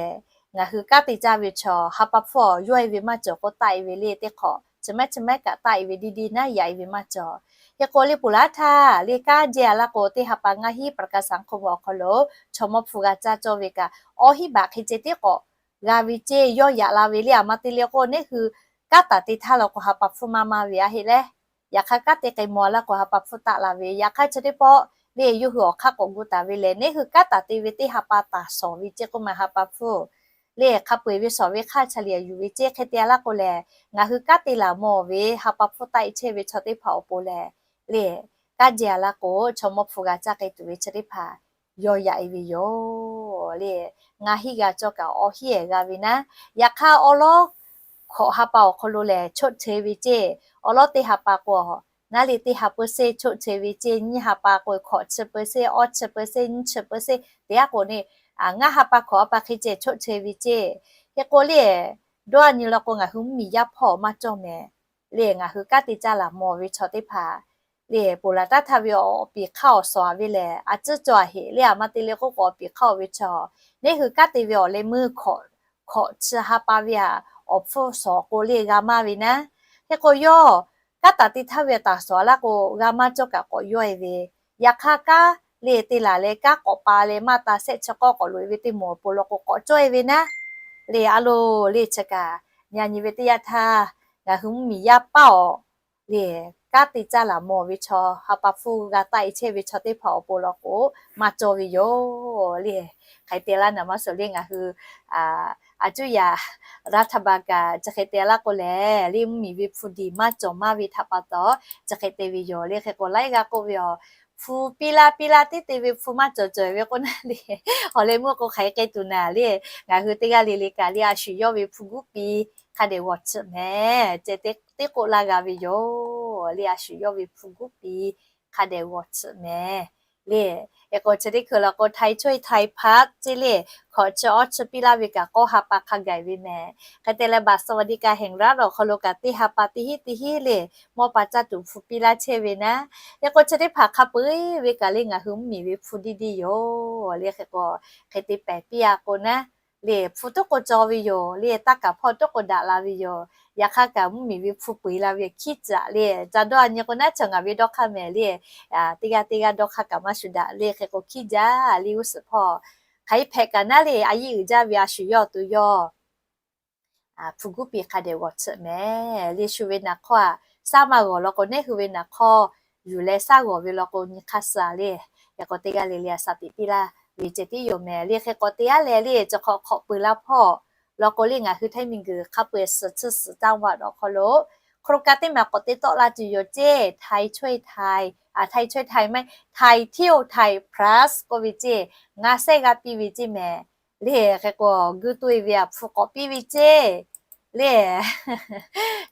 ngaˬ hui kanˉ te caˇ ve chaw ha pa hpfuhˇ aꞈ yawˇ e ve maˇ cawˬ k'o taˆ e ve le teˇ hk'awꞈ chi mehˉ chi mehˉ kaꞈ taˆ e ve diˇ diˇ naˉ yaꞈ e ve maˇ cawˬ. Hk'e k'o le ponˬ laˬ htaˇ le kanˉ jehˇ a laˇ k'o teˇ ha pa ngaˇ hinˉ ประกันสังคม awˬ hk'aw lo chaw mawˇ hpu g'a caˇ cawˇ ve kaꞈ awˇ hinˉ baꞈ hk'e ceh tiˉ k'awꞈ g'a ve ceˇ yawˇ yaꞈ la ve le. Aˬ ma te le k'o neˉ hui kanˉ taˍ te htaˇ law k'o ha pa hpfuhˇ maˇ maˇ ve a heˆ leh, yaꞈ hk'aˇ kanˉ te k'ai mawˬ a laˇ k'o ha pa hpfuhˇ taˆ la ve. Yaꞈ hk'aˇ chi teˇ pawˆ le yawˇ hui awˬ hk'aˇ k'awꞈ gu taˍ ve lehˬ, neˉ hui kanˉ taˍ te ve teˇ ha pa taˍ shawˍ ve ceˇ k'oˆ ma ha pa hpfuhˇ le hk'a peu-eˬ ve shawˍ ve hk'aˇ cha liꞈ aꞈ yuˬ ve ceˇ. Hk'e te a laˇ k'o lehˬ, ngaˬ hui kanˉ te laˬ mawˬ ve ha pa hpfuhˇ taˆ e chehˇ ve chaw teˇ hpaˍ awˬ pon lehˬ, le kanˉ jehˇ a laˇ k'o chaw mawˇ hpu g'a caˇ k'ai tuˬ ve chi teˇ hpaˍ yawˇ yaꞈ e ve yoˬ. Le ngaˇ hinˉ g'a cawˇ kaꞈ awˇ hinˉ ehˍ g'a ve naˉ. Yaꞈ hk'aˇ awˉ lawˉ hkawꞈ ha pa awˬ hk'aw lo lehˬ ชดเชย ve ceˇ. Awˉ lawˉ teˇ ha pa k'o naˉ le teˇ ha เปอร์เซ็นต์ ชดเชย ve ceˇ. Nyiˇ ha pa k'o hkawꞈ chi เปอร์เซ็นต์, awˇ chi เปอร์เซ็นต์, nyiˇ chi เปอร์เซ็นต์ te a k'o ne, ngaˇ ha pa hkawꞈ ha pa hk'e ceh ชดเชย ve ceˇ. Hk'e k'o le dawˇ a nyi law k'o ngaˬ hui mvuhˇmiˬ yaˇ hpawˇ maˇ cawˇ mehˍ. Le ngaˬ hui kanˉ te caˇ laˬ mawˬ ve chaw teˇ hpaˍ le ponˬ laˬ taˉ htaˇ ve awˬ piˍ hk'aˇ awˬ shawˍ a ve lehˬ, a ciˉ cawˬ a heˆ le. Aˬ ma te le k'oˆ k'o awˬ piˍ hk'aˇ awˬ ve chaw, neˉ hui kanˉ te ve awˬ leh meuˇ hkawꞈ chi ha pa ve aꞈ awˬ hpfuhˇ shawˍ k'o le g'a maˇ ve naˉ. Hk'e k'o yawˇ kanˉ taˍ te htaˇ ve taˍ shawˍ a laˇ k'o g'a maˇ cawˇ kaꞈ k'awꞈ yawˇ e ve. Yaꞈ hk'aˇ kanˉ le te laˬ leh kanˉ k'awꞈ pa leh maˇ ta shehˆ chi k'awˇ k'awꞈ loꞈ e ve teˇ moˍ awˬ pon law k'o k'awꞈ cawˇ e ve naˉ. Le a lo le chi kaꞈ nyi a nyi ve teˇ yanˇ htaˇ ngaˬ hui mvuhˇmiˬ yaˇ paˇ awˬ le kanˉ te caˇ laˬ mawˬ ve chaw ha pa hpfuhˇ g'a taˆ e chehˇ ve chaw teˇ hpaˍ awˬ pon law k'o maˇ cawˇ ve yoˬ le. Hk'e te laˇ naˍ maˇ suhˍ le ngaˬ hui aˬ cuˇ yaꞈ รัฐบาล kaꞈ chi hk'e te laˇ k'o lehˬ le mvuhˇmiˬ ve hpu diˬ maˇ cawˬ maˇ ve htaꞈ pa taw chi hk'e te ve yoˬ le. Hk'e k'o laiˉ g'aˇ k'oˆ ve aˬ, hpu piˇ laˇ piˇ laˇ tiˉ te ve hpu maˇ cawˬ cawˬ ve k'o naˉ le, awˬ leh meuˇ k'o hk'aˬ hk'e k'ai tuˬ naˍ le, ngaˬ hui teˇ g'aˇ le le kaꞈ le a shu yawˇ ve hpu guˉ piˇ hk'a dehꞈ g'awˬ tsuhꞈ mehˍ ceh teˇ k'oˆ laˇ g'a ve yoˬ le. A shu yawˇ ve hpu guˉ piˇ hk'a dehꞈ g'awˬ tsuhꞈ mehˍ le. Hk'e k'o chi teˇ hkui law k'o ไทยช่วยไทย พลัส ceˇ le, hkawꞈ chi awˇ chi piˇ laˇ ve kaꞈ k'awˇ ha pa hk'a gaˬ ve mehˍ. Hk'e te leh บัตรสวัสดิการแห่งรัฐ awˬ hk'aw lo kaꞈ teˇ ha pa teˇ hinˉ teˇ hinˉ le mawˇ pa caˇ tuˬ hpu piˇ laˇ chehˇ ve naˉ. Hk'e k'o chi teˇ hpaˍ hk'a peu-eˬ ve kaꞈ le ngaˬ hui mvuhˇmiˬ ve hpu diˇ diˇ yoˬ le. Hk'e k'o hk'e te pehˍ piˇ a k'o naˉ le hpu tuˉ k'o cawˬ ve yoˬ le, taˇ kaˍ hpawˇ tuˉ k'o daꞈ la ve yoˬ. Yaꞈ hk'aˇ kaꞈ mvuhˇmiˬ ve hpu peu-eˬ la ve hkiˉ caꞈ le, ca dawˇ a nyi k'o naˉ chaw ngaˬ ve dawˇ hk'aˇ mehˍ le, teˇ g'aˇ teˇ g'aˇ dawˇ hk'aˇ kaꞈ maˇ shu daꞈ le. Hk'e k'o hkiˉ jaˇ le g'uˇ suhˍ hpawˇ hk'aˬ hk'e hpehꞈ kaꞈ naˉ le a yeˇ uiˍ jaˇ ve a shu yawˇ awˬ to yawˇ hpu guˉ piˇ hk'a dehꞈ g'awˬ tsuhꞈ mehˍ le. Shu ve naˍ hk'awˇ aꞈ shaˉ maˇ g'awˬ law k'o neˉ hui ve naˍ hk'awˇ yuˬ leh shaˉ g'awˬ ve law k'o nyi hk'aˇ suh le. Hk'e k'o teˇ g'aˇ le le a shaˍ tiꞈ piˇ laˇ ve ceh tiˉ yoˬ mehˍ le. Hk'e k'o teˇ g'aˇ le le chi hk'awꞈ hk'awꞈ peu laˇ hpawˇ law k'o le ngaˬ hui htaiˇ miˬguiˬ hk'a peu-eˬ suhˍ chi suhˍ จังหวัด awˬ hk'aw lo โครงการ teˇ maˬ k'awꞈ te tawˆ la tuˬ yoˬ ceˇ. ไทยช่วยไทย ไทยช่วยไทย maˇ heˆ ไทยเที่ยวไทย พลัส k'oˆ ve ceˇ. Ngaˇ sehˉ g'a piˇ ve ceˇ mehˍ le. Hk'e k'o guˇ toˇ e ve aꞈ hpu k'awꞈ piˇ ve ceˇ le,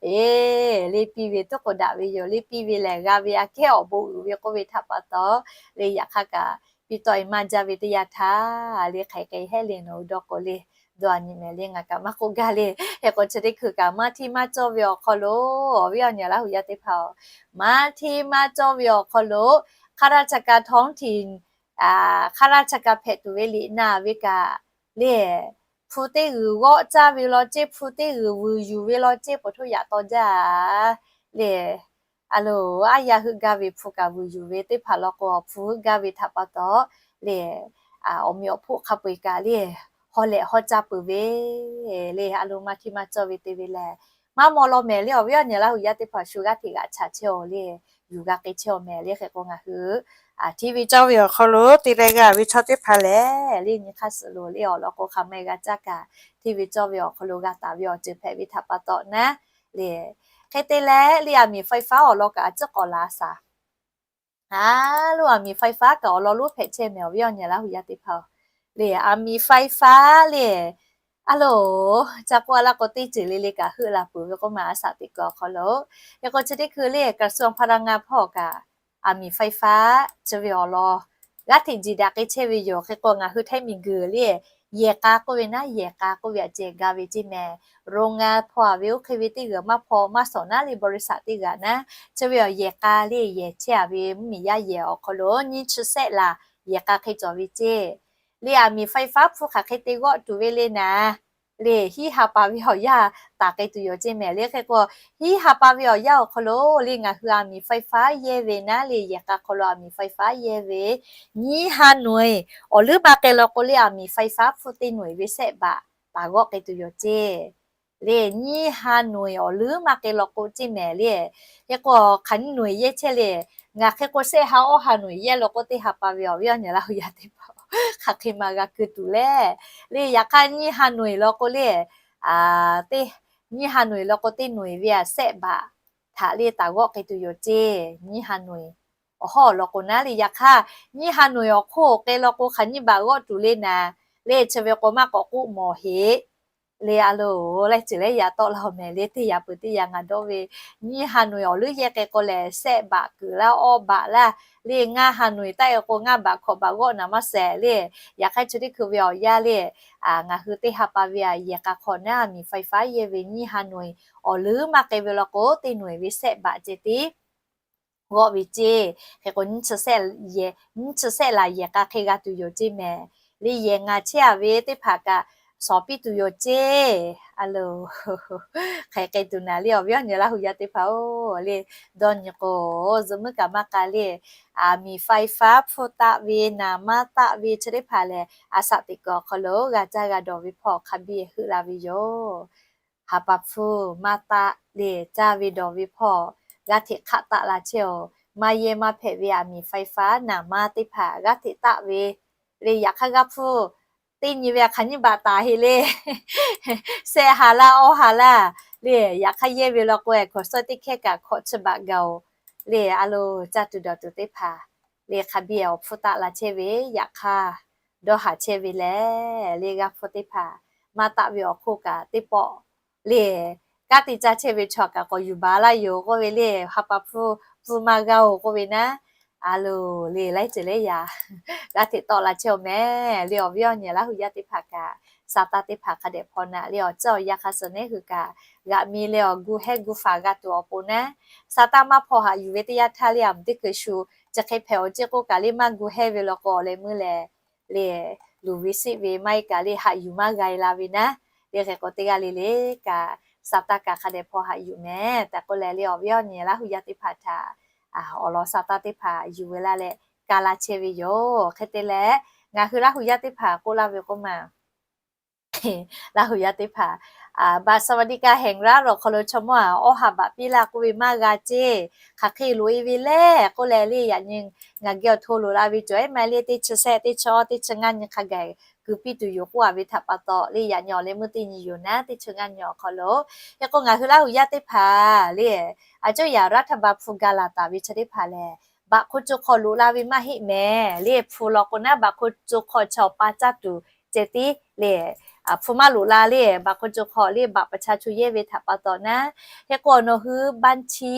eˬ, le piˇ ve tuˉ k'o daꞈ ve yoˬ. Le piˇ ve lehˬ g'a ve aꞈ kehˉ awˬ bon uiˍ ve k'oˆ ve htaꞈ pa taw, le yaꞈ hk'aˇ kaꞈ piˇ tawˆ e maˇ jaˇ ve teˇ yanˇ htaˇ, le hk'aˬ hk'e hehˉ le nawˬ hui dawˇ k'o le, dawˇ a nyi mehˍ le ngaˬ kaꞈ maˇ k'oˆ gaˇ le. Hk'e k'o chi teˇ hkui kaꞈ maˇ hteˇ maˇ cawˇ ve awˬ hk'aw lo, awˬ viˉ awˬ nyi Laˇ huˍ yaˇ teˇ hpaˍ-oˬ, maˇ hteˇ maˇ cawˇ ve awˬ hk'aw lo, ข้าราชการท้องถิ่น ข้าราชการ hpehꞈ tuˬ ve liꞈ naˍ ve kaꞈ le, hpu teˇ g'uiˬ g'awˆ caˇ ve law ceˇ, hpu teˇ g'uiˬ vuiˬ yuˬ ve law ceˇ, poˬ htoˇ yaꞈ taw jaˇ le. A loˬ, aˉ yaˇ heuˆ gaˇ ve hpu kaꞈ vuiˬ yuˬ ve teˇ hpaˍ law k'o, awˬ hpu heuˆ gaˇ ve htaꞈ pa taw le, awˬ meꞈ awˬ hpoˆ hk'a peu-eˬ kaꞈ le, haw lehꞈ haw caˇ peuˬ ve le. A loˬ, maˇ hteˇ maˇ cawˇ ve te ve lehˬ, maˇ maw law mehˍ le. Awˬ viˉ awˬ nyi Laˇ huˍ yaˇ teˇ hpaˍ shu g'aˇ hteꞈ g'aꞈ chaꞈ chehˇ-oˬ le, yuˬ g'a k'ai chehˇ-oˬ mehˍ le. Hk'e k'o ngaˬ hui hteˇ ve cawˇ ve awˬ hk'aw lo te leh g'a ve chaw teˇ hpaˍ lehˬ, le nyi hk'aˇ suhˍ lo le awˬ lawn k'o hk'aˬ ma g'a caˇ kaꞈ, hteˇ ve cawˇ ve awˬ hk'aw lo g'a taˍ ve awˬ ceuˬ hpehꞈ ve htaꞈ pa taw naˉ le. Hk'e te leh le อาหารไฟฟ้า awˬ lawn kaꞈ a ciˉ k'awꞈ la shaˍ. A loˬ, อาหารไฟฟ้า kaꞈ awˬ lawn lonˉ hpehꞈ chehˇ mehˍ awˬ viˉ awˬ nyi Laˇ huˍ yaˇ teˇ hpaˍ-oˬ le. อาหารไฟฟ้า le, a loˬ, ca k'oˆ a laˇ k'o teˇ ceuˬ le le kaꞈ heuˆ la peuˬ ve k'oˆ ma, a shaꞈ teꞈ kuiˬ awˬ hk'aw lo. Hk'e k'o chi teˇ hkui le กระทรวงพลังงาน hpawˇ kaꞈ อาหารไฟฟ้า chi ve awˬ lawn g'aˇ hteꞈ jiˬ daꞈ k'ai chehˇ ve yoˬ. Hk'e k'o ngaˬ hui Htaiˇ miˬguiˬ le, yehˬ k'a k'oˆ ve naˉ, yehˬ k'a k'oˆ ve aꞈ ceh ga ve ceˇ mehˍ. โรงงาน hpawˇ a ve oˇ hk'e ve teˇ g'uiˬ maˇ hpawˇ maˇ shawˍ naˉ le, บริษัท teˇ g'uiˬ naˉ, chi ve awˬ yehˬ k'a le yehˬ chehˇ a ve mvuhˇmiˬ yaˇ yehˬ awˬ hk'aw lo nyiˇ chi sehˆ laˬ yehˬ k'a hk'e cawˬ ve ceˇ. Le อาหารไฟฟ้า hpu hk'aˬ hk'e te g'awˆ tuˬ ve le naˍ, le hiˉ ha pa ve awˬ yanˇ taˍ k'ai tuˬ yoˬ ceˇ mehˍ le. Hk'e k'o hiˉ ha pa ve awˬ yanˇ awˬ hk'aw lo le ngaˬ hui อาหารไฟฟ้า yehˇ ve naˉ le, yehˬ k'a hk'aw lo อาหารไฟฟ้า yehˇ ve nyiˇ ha noeˬ awˬ leuˉ maˇ k'ai law k'o le อาหารไฟฟ้า hpu te noeˬ ve sehˆ baꞈ taˍ g'awˆ k'ai tuˬ yoˬ ceˇ. Le nyiˇ ha noeˬ awˬ leuˉ maˇ k'ai law k'o ceˇ mehˍ le. Hk'e k'o hk'aˬ nyiˇ noeˬ yehˇ chehˇ le, ngaˬ hk'e k'o sehˆ ha awˇ ha noeˬ yehˇ law k'o teˇ ha pa ve awˬ viˉ awˬ nyi Laˇ huˍ yaˇ teˇ hpaˍ hk'aˬ hk'e ma g'a keu tuˬ le. Le yaꞈ hk'aˇ nyiˇ ha noeˬ law k'o le, teˇ, nyiˇ ha noeˬ law k'o teˇ noeˬ ve aꞈ sehˆ baꞈ htaꞈ le taˍ g'awˆ k'ai tuˬ yoˬ ceˇ. Nyiˇ ha noeˬ awˬ hawˉ awˬ lawn k'o naˉ le, yaꞈ hk'aˇ nyiˇ ha noeˬ awˬ hk'oˆ k'ai law k'o hk'aˬ nyiˇ baꞈ g'awˆ tuˬ le naˍ le, chi ve k'o maˇ k'awꞈ k'oˆ mawˬ heˆ. Le a loˬ, laiˉ ceuˬ laiˉ yaꞈ tawˆ la-oˬ mehˍ le. Teˇ yaꞈ peuˬ teˇ yaꞈ ngaˬ dawˇ ve, nyiˇ ha noeˬ awˬ leuˉ yehˇ k'ai k'o lehˬ sehˆ baꞈ kuiˬ laˇ, awˇ baꞈ laˇ. Le ngaˇ ha noeˬ taˆ e k'o ngaˇ baꞈ hkawꞈ baꞈ g'awˆ naˍ maˇ shehˍ le. Yaꞈ hk'aˇ chi teˇ hkui ve awˬ yanˇ le, ngaˬ hui teˇ ha pa ve aꞈ yehˬ k'a hk'aw naˉ อาหารไฟฟ้า yehˇ ve nyiˇ ha noeˬ awˬ leuˉ maˇ k'ai ve law k'o teˇ noeˬ ve sehˆ baꞈ ceh tiˉ g'awˆ ve ceˇ. Hk'e k'o nyiˇ chi sehˆ laˬ yehˬ k'a hk'e g'a tuˬ yoˬ ceˇ mehˍ. Le yehˬ ngaˬ chehˇ a ve teˇ hpaˍ kaꞈ shawˍ piˇ tuˬ yoˬ ceˇ. A loˬ, hk'aˬ hk'e tuˬ naˍ le awˬ viˉ awˬ nyi Laˇ huˍ yaˇ teˇ hpaˍ-oˬ le, dawˇ nyi k'o zuhꞈ muiˉ kaꞈ maˇ k'a le, อาหารไฟฟ้า hpu taˆ ve naˍ maˇ taˆ ve chi teˇ hpaˍ lehˬ, a shaꞈ teꞈ kuiˬ awˬ hk'aw lo g'a caˇ g'a dawˬ ve hpawˇ hk'a biˇ heuˆ la ve yoˬ. Ha pa hpu maˇ taˆ le caˇ ve dawˬ ve hpawˇ g'aˇ hteꞈ hk'aˆ taˆ la chehˇ-oˬ. Maˇ yehˇ maˇ hpehꞈ ve อาหารไฟฟ้า naˍ maˇ teˇ hpaˍ g'aˇ hteꞈ taˆ ve le. Yaꞈ hk'aˇ g'aˇ hpfuhˇ teˇ nyi ve aꞈ hk'aˬ nyiˇ baꞈ taˍ heˆ le. Sehˆ ha laˇ, awˇ ha laˇ le. Yaꞈ hk'aˇ yehˇ ve law k'o, hkawꞈ suhˉ teˇ hkehˇ kaꞈ hkawꞈ chi baꞈ gaˬ-oˬ le. A loˬ, caˇ tuˬ dawˬ tuˬ teˇ hpaˍ le hk'a biˇ awˬ hpfuhˇ taˆ la chehˇ ve, yaꞈ hk'aˇ dawˇ haˍ chehˇ ve lehˬ le, g'aˇ hpfuhˇ teˇ hpaˍ maˇ taˆ ve awˬ hk'oˆ kaꞈ teˇ pawˆ le, kanˉ te caˇ chehˇ ve chaw kaꞈ k'awꞈ yuˬ baˬ laˇ yoˬ k'oˆ ve le. Ha pa hpfuhˇ pfuhˇ maˇ g'aˇ-oˬ k'oˆ ve naˉ, a loˬ le, laiˉ ceuˬ laiˉ yaꞈ g'aˇ hteꞈ tawˆ la chehˇ-oˬ mehˍ le. Awˬ viˉ awˬ nyi Laˇ huˍ yaˇ teˇ hpaˍ kaꞈ, sa taˇ teˇ hpaˍ hk'a dehꞈ hpaw naꞈ le awˬ ceuˬ awˬ yanˇ hk'a suh neˉ hui kaꞈ g'aꞈ mi leh awˬ gu hehˇ gu faˍ g'a tuˬ awˬ pon naˉ, sa taˇ maˇ hpaw haꞈ yuˬ ve teˇ yanˇ htaˇ le, a mvuhˬ teˇ hkui shu chi hk'e hpehꞈ-oˬ ceˇ k'oˆ kaꞈ le maˇ gu hehˇ ve law k'o, awˬ leh meuˇ lehˬ le, luˬ ve siˆ ve maˇ heˆ kaꞈ le haꞈ yuˬ maˇ g'a e la ve naˉ, le hk'e k'o teˇ g'aˇ le le kaꞈ sa taˇ kaꞈ hk'a dehꞈ hpaw haꞈ yuˬ mehˍ tehꞈ k'oˆ leh le, awˬ viˉ awˬ nyi Laˇ huˍ yaˇ teˇ hpaˍ htaꞈ awˬ lawn sa taˇ teˇ hpaˍ yuˬ ve laˇ leh ka laˇ chehˇ ve yoˬ. Hk'e te leh, ngaˬ hui Laˇ huˍ yaˇ teˇ hpaˍ k'oˆ laˇ ve k'oˆ ma, Laˇ huˍ yaˇ teˇ hpaˍ บัตรสวัสดิการแห่งรัฐ awˬ hk'aw lo chaw mawˇ aꞈ awˇ ha baꞈ piˇ laˇ k'oˆ ve maˇ g'a ceˇ, hk'aˬ hk'e loꞈ e ve le k'oˆ leh le, yaꞈ nyi ngaˬ geh awˬ hto loꞈ la ve cawˬ ehˉ ma le, teˇ chi sehˆ, teˇ chi awˇ, teˇ chi ngaˇ nyi hk'a gaˬ keu piˇ tuˬ yoˬ k'oˆ a ve htaꞈ pa taw le, yaꞈ nyi awˬ leh meuˇ teˇ nyi yoˬ naˉ, teˇ chi ngaˇ nyi awˬ hk'aw lo. Hk'e k'o ngaˬ hui Laˇ huˍ yaˇ teˇ hpaˍ le, a cuˇ yaꞈ รัฐบาล hpu ga laˬ taˍ ve chi teˇ hpaˍ lehˬ, บัตรคนจน hk'aw loꞈ la ve maˇ heˆ mehˍ le. Hpu law k'o naˉ บัตรคนจน hk'aw chaw pa caˇ tuˬ ceh tiˉ le, hpu maˇ loꞈ la le, บัตรคนจน hk'aw le บัตรประชาชน yehˇ ve htaꞈ pa taw naˉ. Hk'e k'o nawˬ hui บัญชี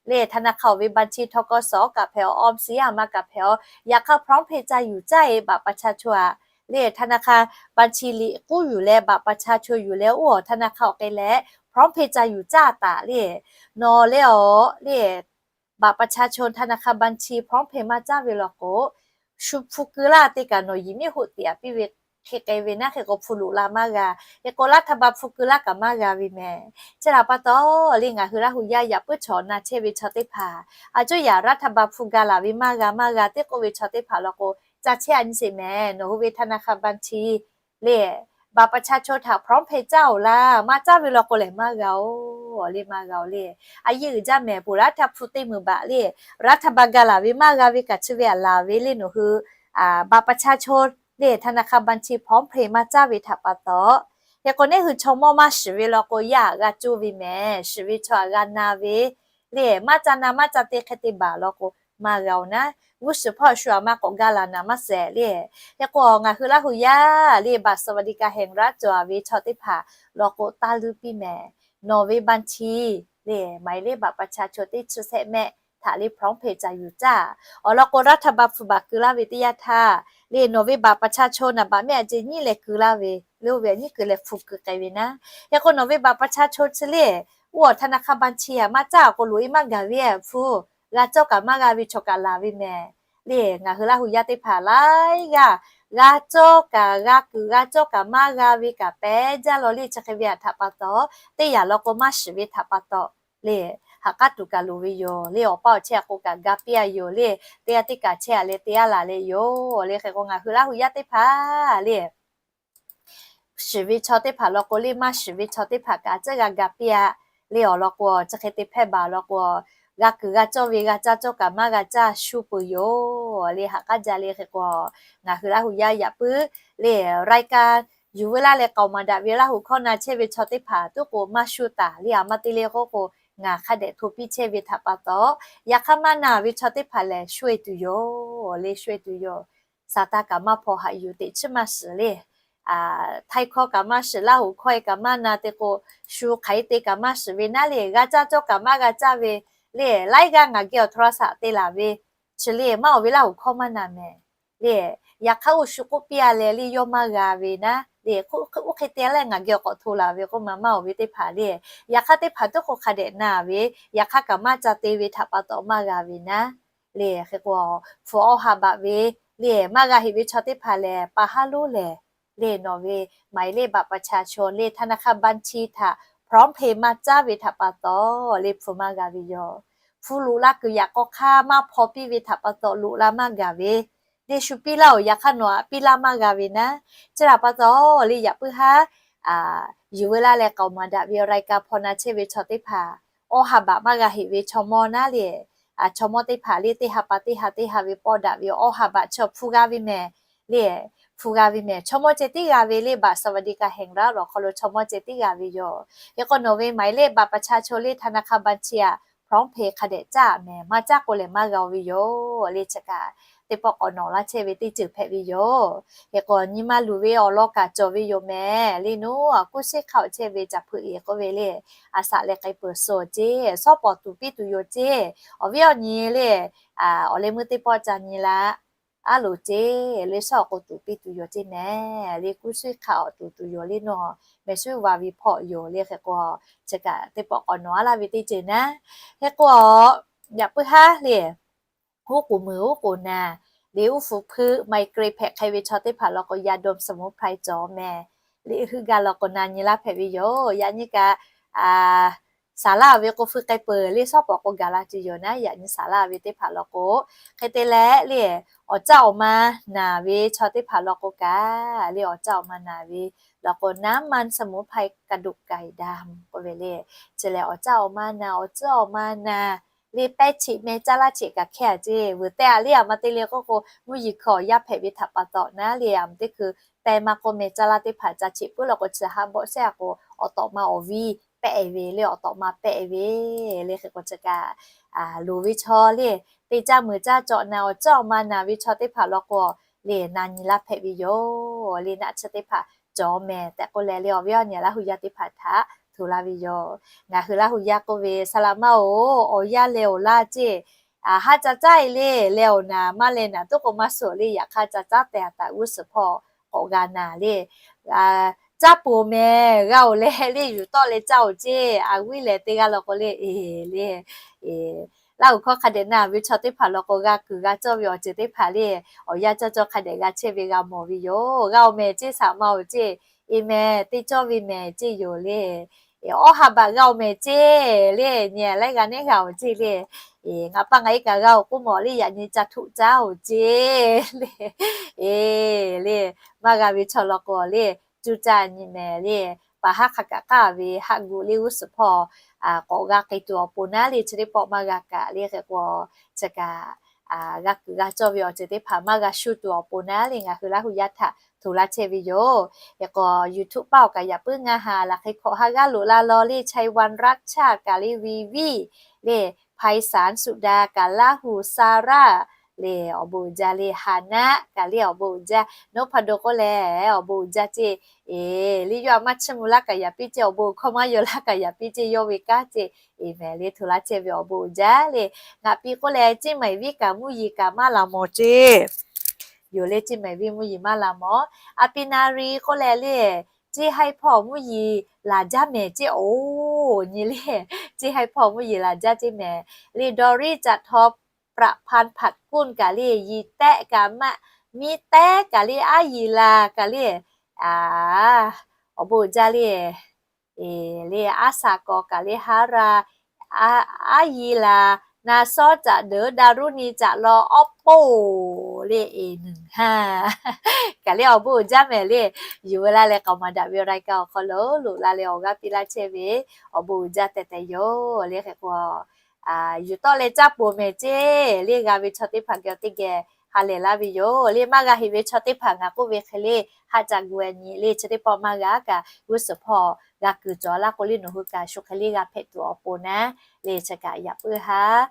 le ธนาคาร awˬ ve บัญชี ทกส kaꞈ hpehꞈ-aw, ออมสิน a ma kaꞈ hpehꞈ-aw. Yaꞈ hk'aˇ พร้อมเพย์ ca yuˬ caˇ-e บัตรประชาชน a le ธนาคาร บัญชี liꞈ k'uˉ yuˬ leh บัตรประชาชน yuˬ leh oˇ awˬ ธนาคาร awˬ hk'e leh พร้อมเพย์ ca yuˬ caˇ taˍ le. Nawˬ le-aˬ le บัตรประชาชน ธนาคาร บัญชี พร้อมเพย์ maˇ caˇ ve law k'o, shu hpu keu laˇ te kaꞈ nawˬ yiˍ miˉ hoꞈ tiꞈ a piˇ ve hk'e k'ai ve naˉ. Hk'e k'o hpu loꞈ la maˇ g'a. Hk'e k'o รัฐบาล hpu keu laˇ kaꞈ maˇ g'a ve mehˍ. Chi htaꞈ pa taw le ngaˬ hui Laˇ hu yaˇ yaꞈ puiˉ chaw na chehˇ ve chaw teˇ hpaˍ, a cuˇ yaꞈ รัฐบาล hpu ga laˬ ve maˇ g'a maˇ g'a teˇ k'oˆ ve chaw teˇ hpaˍ law k'o, ca chehˇ a nyi sheˍ mehˍ. Nawˬ hui ve ธนาคาร บัญชี le บัตรประชาชน htaꞈ พร้อมเพย์ caˇ-oˬ laˇ, maˇ caˇ ve law k'o lehˬ maˇ g'a-oˬ le, maˇ g'a-oˬ le. A yehˇ uiˍ jaˇ mehˍ. Poˬ laˇ htaˇ hpu teˇ meunˍ baꞈ le รัฐบาล ga laˬ ve maˇ g'a ve kaꞈ chi ve a laˬ ve le nawˬ hui บัตรประชาชน le ธนาคาร บัญชี พร้อมเพย์ maˇ caˇ ve htaꞈ pa taw, hk'e k'o neˇ hui chaw mawˇ maˇ shiˍ ve law k'o yaˇ g'a coˇ ve mehˍ. Shiˍ ve chaw a g'a na ve le maˇ ca na maˇ ca te hk'e te baˬ law k'o maˇ g'a-oˬ naˉ. G'uˇ suhˍ hpawˇ shu a maˇ k'awꞈ ga laˬ naˍ maˇ shehˍ le. Hk'e k'o ngaˬ hui Laˇ hu yaˇ le บัตรสวัสดิการแห่งรัฐ cawˬ a ve chaw teˇ hpaˍ law k'o taˇ luˇ piˇ mehˍ. Nawˬ ve บัญชี le หมายเลขบัตรประชาชน teˇ chi shehˆ mehˆ htaꞈ le พร้อมเพย์ ca yuˬ caˇ. Awˬ lawn k'o รัฐบาล hpu baˬ keu laˇ ve teˇ yanˇ htaˇ le nawˬ ve บัตรประชาชน naˍ baꞈ mehˆ a ceh nyiˉ leh keu laˇ ve le oˇ ve a nyiˉ keu leh hpu keu k'ai ve naˉ. Hk'e k'o nawˬ ve บัตรประชาชน chi le oˇ awˬ ธนาคาร บัญชี a maˇ caˇ k'o loꞈ e maˇ gaˬ ve hpu g'a cawˇ kaꞈ maˇ g'a ve chaw kaꞈ laˬ ve mehˍ. Le ngaˬ hui Laˇ hu yaˇ teˇ hpaˍ laiˉ g'aˇ g'a cawˇ kaꞈ g'a kuiˬ g'a cawˇ kaꞈ maˇ g'a ve kaꞈ pehˉ jaˇ law le. Chi hk'e ve htaꞈ pa taw teˇ yanˇ law k'o maˇ shiˍ ve htaꞈ pa taw le ha k'aˉ tuˬ kaꞈ loˍ ve yoˬ le. Awˬ pa awˬ chehˇ a k'o kaꞈ ga piˇ a yoˬ le. Teˇ g'aˇ teˇ kaꞈ chehˇ a leh te a laˬ leh yoˬ le. Hk'e k'o ngaˬ hui Laˇ hu yaˇ teˇ hpaˍ le shiˍ ve chaw teˇ hpaˍ law k'o le maˇ shiˍ ve chaw teˇ hpaˍ kaꞈ a ciˉ g'a ga piˇ a le. Awˬ lawn k'o chi hk'e te hpehˇ baˬ law k'o g'a kuiˬ g'a cawˇ ve g'a caˇ cawˇ kaꞈ maˇ g'a caˇ shu peuˬ yoˬ le. Ha k'aˉ jaˇ le. Hk'e k'o ngaˬ hui Laˇ hu yaˇ yaꞈ puiˉ le รายการ yuˬ ve laˇ leh k'aoˍ maˍ daꞈ ve Laˇ hu hkawˇ na chehˇ ve chaw teˇ hpaˍ tuˉ k'o maˇ shu taˍ le. A maˇ te le k'oˆ k'o ngaˬ hk'a dehꞈ hto piˇ chehˇ ve htaꞈ pa taw, yaꞈ hk'aˇ maˇ na ve chaw teˇ hpaˍ lehˬ shu e tuˬ yoˬ le, shu e tuˬ yoˬ. Saˍtanˍ kaꞈ maˇ hpaw haꞈ yuˬ teꞈ chiˉ maˇ shiˍ le. Htaiˇ hkawˇ kaꞈ maˇ shiˍ, Laˇ hu hkawˇ e kaꞈ maˇ na te k'o, shu hk'aˬ e te kaꞈ maˇ shiˍ ve naˉ le. G'a caˇ cawˇ kaꞈ maˇ g'a caˇ ve le. Laiˉ g'aˇ ngaˬ geh awˬ htoꞈ ma shaꞈ te laˬ ve chi le maˇ oˬ ve Laˇ hu hkawˇ maˇ na mehˍ le. Yaꞈ hk'aˇ oˇ shu k'oˆ piˇ a leh le yawˇ maˇ g'a ve naˉ le. Oˇ hk'e te leh ngaˬ geh awˬ k'awꞈ hto laˬ ve k'oˆ ma maˇ oˬ ve teˇ hpaˍ le. Yaꞈ hk'aˇ teˇ hpaˍ tuˉ k'o hk'a dehꞈ na ve, yaꞈ hk'aˇ kaꞈ maˇ ca te ve htaꞈ pa taw maˇ g'a ve naˉ le. Hk'e k'o hpu awˇ ha baꞈ ve le maˇ g'a heꞈ ve chaw teˇ hpaˍ lehˬ pa haˉ lonˉ lehˬ le nawˬ ve หมายเลขบัตรประชาชน le ธนาคาร บัญชี htaꞈ พร้อมเพย์ maˇ caˇ ve htaꞈ pa taw le hpu maˇ g'a ve yoˬ. Hpu loꞈ la kuiˬ yaꞈ k'aw hk'aˇ maˇ hpaw piˇ ve htaꞈ pa taw loꞈ la maˇ gaˬ ve le. Shu piˇ laˇ oˬ, yaꞈ hk'aˇ nawˬ aꞈ piˇ laˇ maˇ g'a ve naˉ. Chi htaꞈ pa taw le yaꞈ puiˉ haˉ yuˬ ve laˇ leh k'aoˍ maˍ daꞈ ve awˬ รายการ hpaw na chehˇ ve chaw teˇ hpaˍ awˇ ha baꞈ maˇ g'a heꞈ ve chaw mawˇ naˉ le. Chaw mawˇ teˇ hpaˍ le teˇ ha pa teˇ ha teˇ ha ve pawˆ daꞈ ve awˇ ha baꞈ chi hpu g'a ve mehˍ le. Hpu g'a ve mehˍ. Chaw mawˇ ceh tiˉ g'a ve le บัตรสวัสดิการแห่งรัฐ awˬ hk'aw lo chaw mawˇ ceh tiˉ g'a ve yoˬ. Hk'e k'o nawˬ ve หมายเลขบัตรประชาชน le ธนาคาร บัญชี a พร้อมเพย์ hk'a dehꞈ caˇ mehˍ. Maˇ caˇ k'o lehˬ maˇ g'a oˬ ve yoˬ le. Chi kaꞈ teˇ pawˆ k'awꞈ nawꞈ laˇ chehˇ ve teˇ ceuˬ hpehꞈ ve yoˬ. Hk'e k'o nyi ma luˬ ve awˬ lawn kaꞈ cawˬ ve yoˬ mehˍ le. Nawˬ a kuˇ shiˉ hk'aˇ awˬ chehˇ ve caˬ hpeuꞈ e k'oˆ ve le, a shaꞈ leh k'ai peuˬ suh awˬ ceˇ, shawˉ pawˍ tuˍ piˇ tuˬ yoˬ ceˇ. Awˬ viˉ awˬ nyi le awˬ leh meuˇ teˇ pawˆ ca nyi la aˉ loˍ ceˇ le, shawˉ awˬ k'o tuˍ piˇ tuˬ yoˬ ceˇ mehˍ le. Kuˇ shiˉ hk'aˇ awˬ tuˍ tuˬ yoˬ le. Nawˬ mehˍ shuˉ va ve hpawˇ yoˬ le. Hk'e k'o chi kaꞈ teˇ pawˆ k'awꞈ nawꞈ a laˇ ve teˇ ceuˬ naˉ. Hk'e k'o yaꞈ puiˉ haˉ le oˉ k'oˍ meuˍ oˉ k'oˍ naˍ le, uˉ hpu hpeuˆ ไมเกรน hpehꞈ hk'e ve chaw teˇ hpaˍ law k'o ยาดมสมุนไพร cawˬ mehˍ le. Heuˆ gaˇ law k'o na nyi laˇ hpehꞈ ve yoˬ. Yaꞈ nyi kaꞈ saˍ laˇ ve k'o feu k'ai peuˬ le, shawˉ pawˍ k'o gaˬ la tuˬ yoˬ naˉ. Yaꞈ nyi saˍ laˇ ve teˇ hpaˍ law k'o hk'e te leh le awˬ caˇ awˬ ma naˍ ve chaw teˇ hpaˍ law k'o kaꞈ le awˬ caˇ awˬ ma naˍ ve law k'o น้ำมันสมุนไพรกระดูกไก่ดำ k'oˆ ve le. Chi lehˬ awˬ caˇ awˬ ma naˍ, awˬ caˇ awˬ ma naˍ le pehˇ cheꞈ meh caˇ laˇ cheꞈ kaꞈ hkehˇ a ceˇ. Veuˬ tehˇ a le a ma te le k'oˆ k'o mvuhˇ yeˬ hkui awˬ yaˇ hpehꞈ ve htaꞈ pa taw naˉ le a ma teˇ hkui pehˇ maˇ k'oˆ meh caˇ laˇ teˇ hpaˍ ca cheꞈ puiˉ law k'o chi haˉ bawˆ shehˇ a k'o awˬ tawꞈ ma awˬ viˇ pehˆ e ve le, awˬ tawꞈ ma pehˆ e ve le. Hk'e k'o chi kaꞈ loˍ ve chaw le te caˇ meuˍ caˇ cawꞈ naˍ, awˬ caˇ awˬ ma naˍ ve chaw teˇ hpaˍ law k'o le na nyi laˇ hpehꞈ ve yoˬ le. Naˆ tsuhˇ teˇ hpaˍ cawˬ mehˍ tehꞈ k'oˆ leh le, awˬ viˉ awˬ nyi Laˇ hu yaˇ teˇ hpaˍ htaꞈ hto laˇ ve yoˬ. Ngaˬ hui Laˇ hu yaˇ k'oˆ ve, saˍ laꞈ maˇ-oˬ, awˬ yanˇ leh awˬ laˇ ceˇ, haˉ ca caˉ e le, leh awˬ naˍ maˇ leh naˍ toˉ k'o maˇ suhˍ le, yaꞈ hk'aˇ ca caˉ tehꞈ taˍ g'uˇ suhˍ hpawˇ k'awꞈ g'a naˍ le. Caˇ peuˬ mehˍ, g'a-oˬ leh le, yuˬ tawˆ leh caˇ-oˬ ceˇ, a viˉ lehˬ teˇ g'aˇ law k'o le, e le, Laˇ hu hkawˇ hk'a dehꞈ na ve chaw teˇ hpaˍ law k'o, g'a kuiˬ g'a cawˇ ve awˬ ceuˬ teˇ hpaˍ le, awˬ yanˇ cawˇ cawˇ hk'a dehꞈ g'a chehˇ ve g'a mawˬ ve yoˬ. G'a-oˬ mehˍ ceˇ, saˍ laꞈ maˇ-oˬ ceˇ, e mehˍ teˇ cawˇ ve mehˍ ceˇ yoˬ le. Awˇ ha baꞈ g'a-oˬ mehˍ ceˇ le, nyi laiˉ g'a nehˉ g'a-oˬ ceˇ le. Ngaˬ pa ngaˬ e kaꞈ g'a-oˬ k'oˆ mawˬ le, yaꞈ nyi ca htoꞈ caˇ-oˬ ceˇ le. E le, maˇ g'a ve chaw law k'o le, cuˇ caˇ nyi mehˍ le, paˍ haˉ hk'a kaꞈ k'aˇ ve haˆ gu le g'uˇ suhˍ hpawˇ k'awꞈ g'a k'ai tuˬ awˬ pon naˉ le, chi teˇ pawˆ maˇ g'a kaꞈ le hk'e k'o, chi kaꞈ g'a kuiˬ g'a cawˇ ve awˬ ceuˬ teˇ hpaˍ maˇ g'a shu tuˬ awˬ pon naˉ le, ngaˬ hui Laˇ hu yaˇ htaꞈ hto laˇ chehˇ ve yoˬ. Hk'e k'o YouTube paˆ awˬ kaꞈ yaꞈ puiˉ ngaˇ ha laˬ hk'e hkawꞈ ha g'aˇ loꞈ la law le, Chai Wan Rak Cha kaꞈ le, Vi Vi le, Phai San Suda kaꞈ, Laˇ hu Sara le, awˬ bon uiˍ jaˇ le, Ha Naˆ kaꞈ le, awˬ bon uiˍ jaˇ, Noˇ Hpa Do k'oˆ leh, awˬ bon uiˍ jaˇ ceˇ. E le, yawˇ a maˇ chiˇ mvuh laˇ kaꞈ yaꞈ piˇ ceˇ, awˬ bon hkawˇ maˇ yaw laˇ kaꞈ yaꞈ piˇ ceˇ, yawˇ ve kanˉ ceˇ. E mehˍ le, hto laˇ chehˇ ve awˬ bon uiˍ jaˇ le. Ngaˬ pi k'oˆ leh, Ceˇ Maiˍ viˉ kaꞈ mvuhˇ yeˬ kaꞈ maˇ la mawˬ ceˇ. Yoˬ le, Ceˇ Maiˍ viˉ mvuhˇ yeˬ maˇ la mawˬ. A pi Na Ri k'oˆ leh le, Ceˇ Haiˇ hpawˇ mvuhˇ yeˬ laˬ jaˇ mehˍ ceˇ, oˬ nyi le, Ceˇ Haiˇ hpawˇ mvuhˇ yeˬ laˬ jaˇ ceˇ mehˍ le. Dawˇ riˉ caꞈ htaw Praꞈ Hpan Hpaꞈ Kunˇ kaꞈ le, Yiˍ Tehˆ kaꞈ maˇ, Miˇ Tehˆ kaꞈ le, Aˉ Yiˍ Laˬ kaꞈ le, awˬ bon uiˍ jaˇ le. E le, Aˉ Saˍ Kawˍ kaꞈ le, Haˉ Raˇ, Aˉ Yiˍ Laˬ, Na Sawˉ caꞈ deuˬ, Daˍ Ruˇ Ni caꞈ law, awˉ poˍ le, e nuˬ ha kaꞈ le, awˬ bon uiˍ jaˇ mehˍ le. Yuˬ veu laˇ leh k'aoˍ maˍ daꞈ ve รายการ awˬ hk'aw lo loꞈ la leh awˬ g'aˇ piˇ laˇ chehˇ ve awˬ bon uiˍ jaˇ tehꞈ tehꞈ yoˬ le. Hk'e k'o, yuˬ tawˆ leh caˇ peuˬ mehˍ ceˇ le, g'a ve chaw teˇ hpaˍ geh teˇ geh ha lehˬ laˇ ve yoˬ le. Maˇ g'a heꞈ ve chaw teˇ hpaˍ ngaˬ k'oˆ ve hk'e le, haˆ ca gu-e nyi le, chi teˇ pawˆ maˇ g'a kaꞈ g'uˇ suhˍ hpawˇ g'a kuiˬ cawˬ laˇ k'o le, nawˬ hui kaꞈ shu hk'e le g'a hpehꞈ tuˬ awˬ pon naˉ le, chi kaꞈ yaꞈ puiˉ haˉ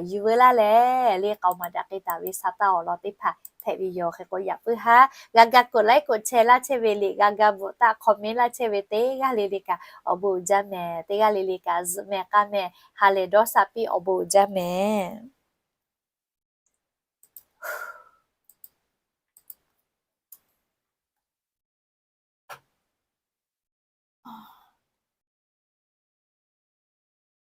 yuˬ veu laˇ leh le, k'aoˍ maˍ daꞈ k'ai taˍ ve sa taˇ awˬ lawn teˇ hpaˍ hpehꞈ ve yoˬ. Hk'e k'o yaꞈ puiˉ haˉ g'a ga กดไลค์ กดแชร์ laˇ chehˇ ve le, g'a ga bvuhꞈ taˆ คอมเมนต์ laˇ chehˇ ve teˇ g'aˇ le le kaꞈ awˬ bon uiˍ jaˇ mehˍ. Teˇ g'aˇ le le kaꞈ zuhꞈ mehˍ k'aˇ mehˍ, ha lehˬ dawˇ sha piˇ, awˬ bon uiˍ jaˇ mehˍ.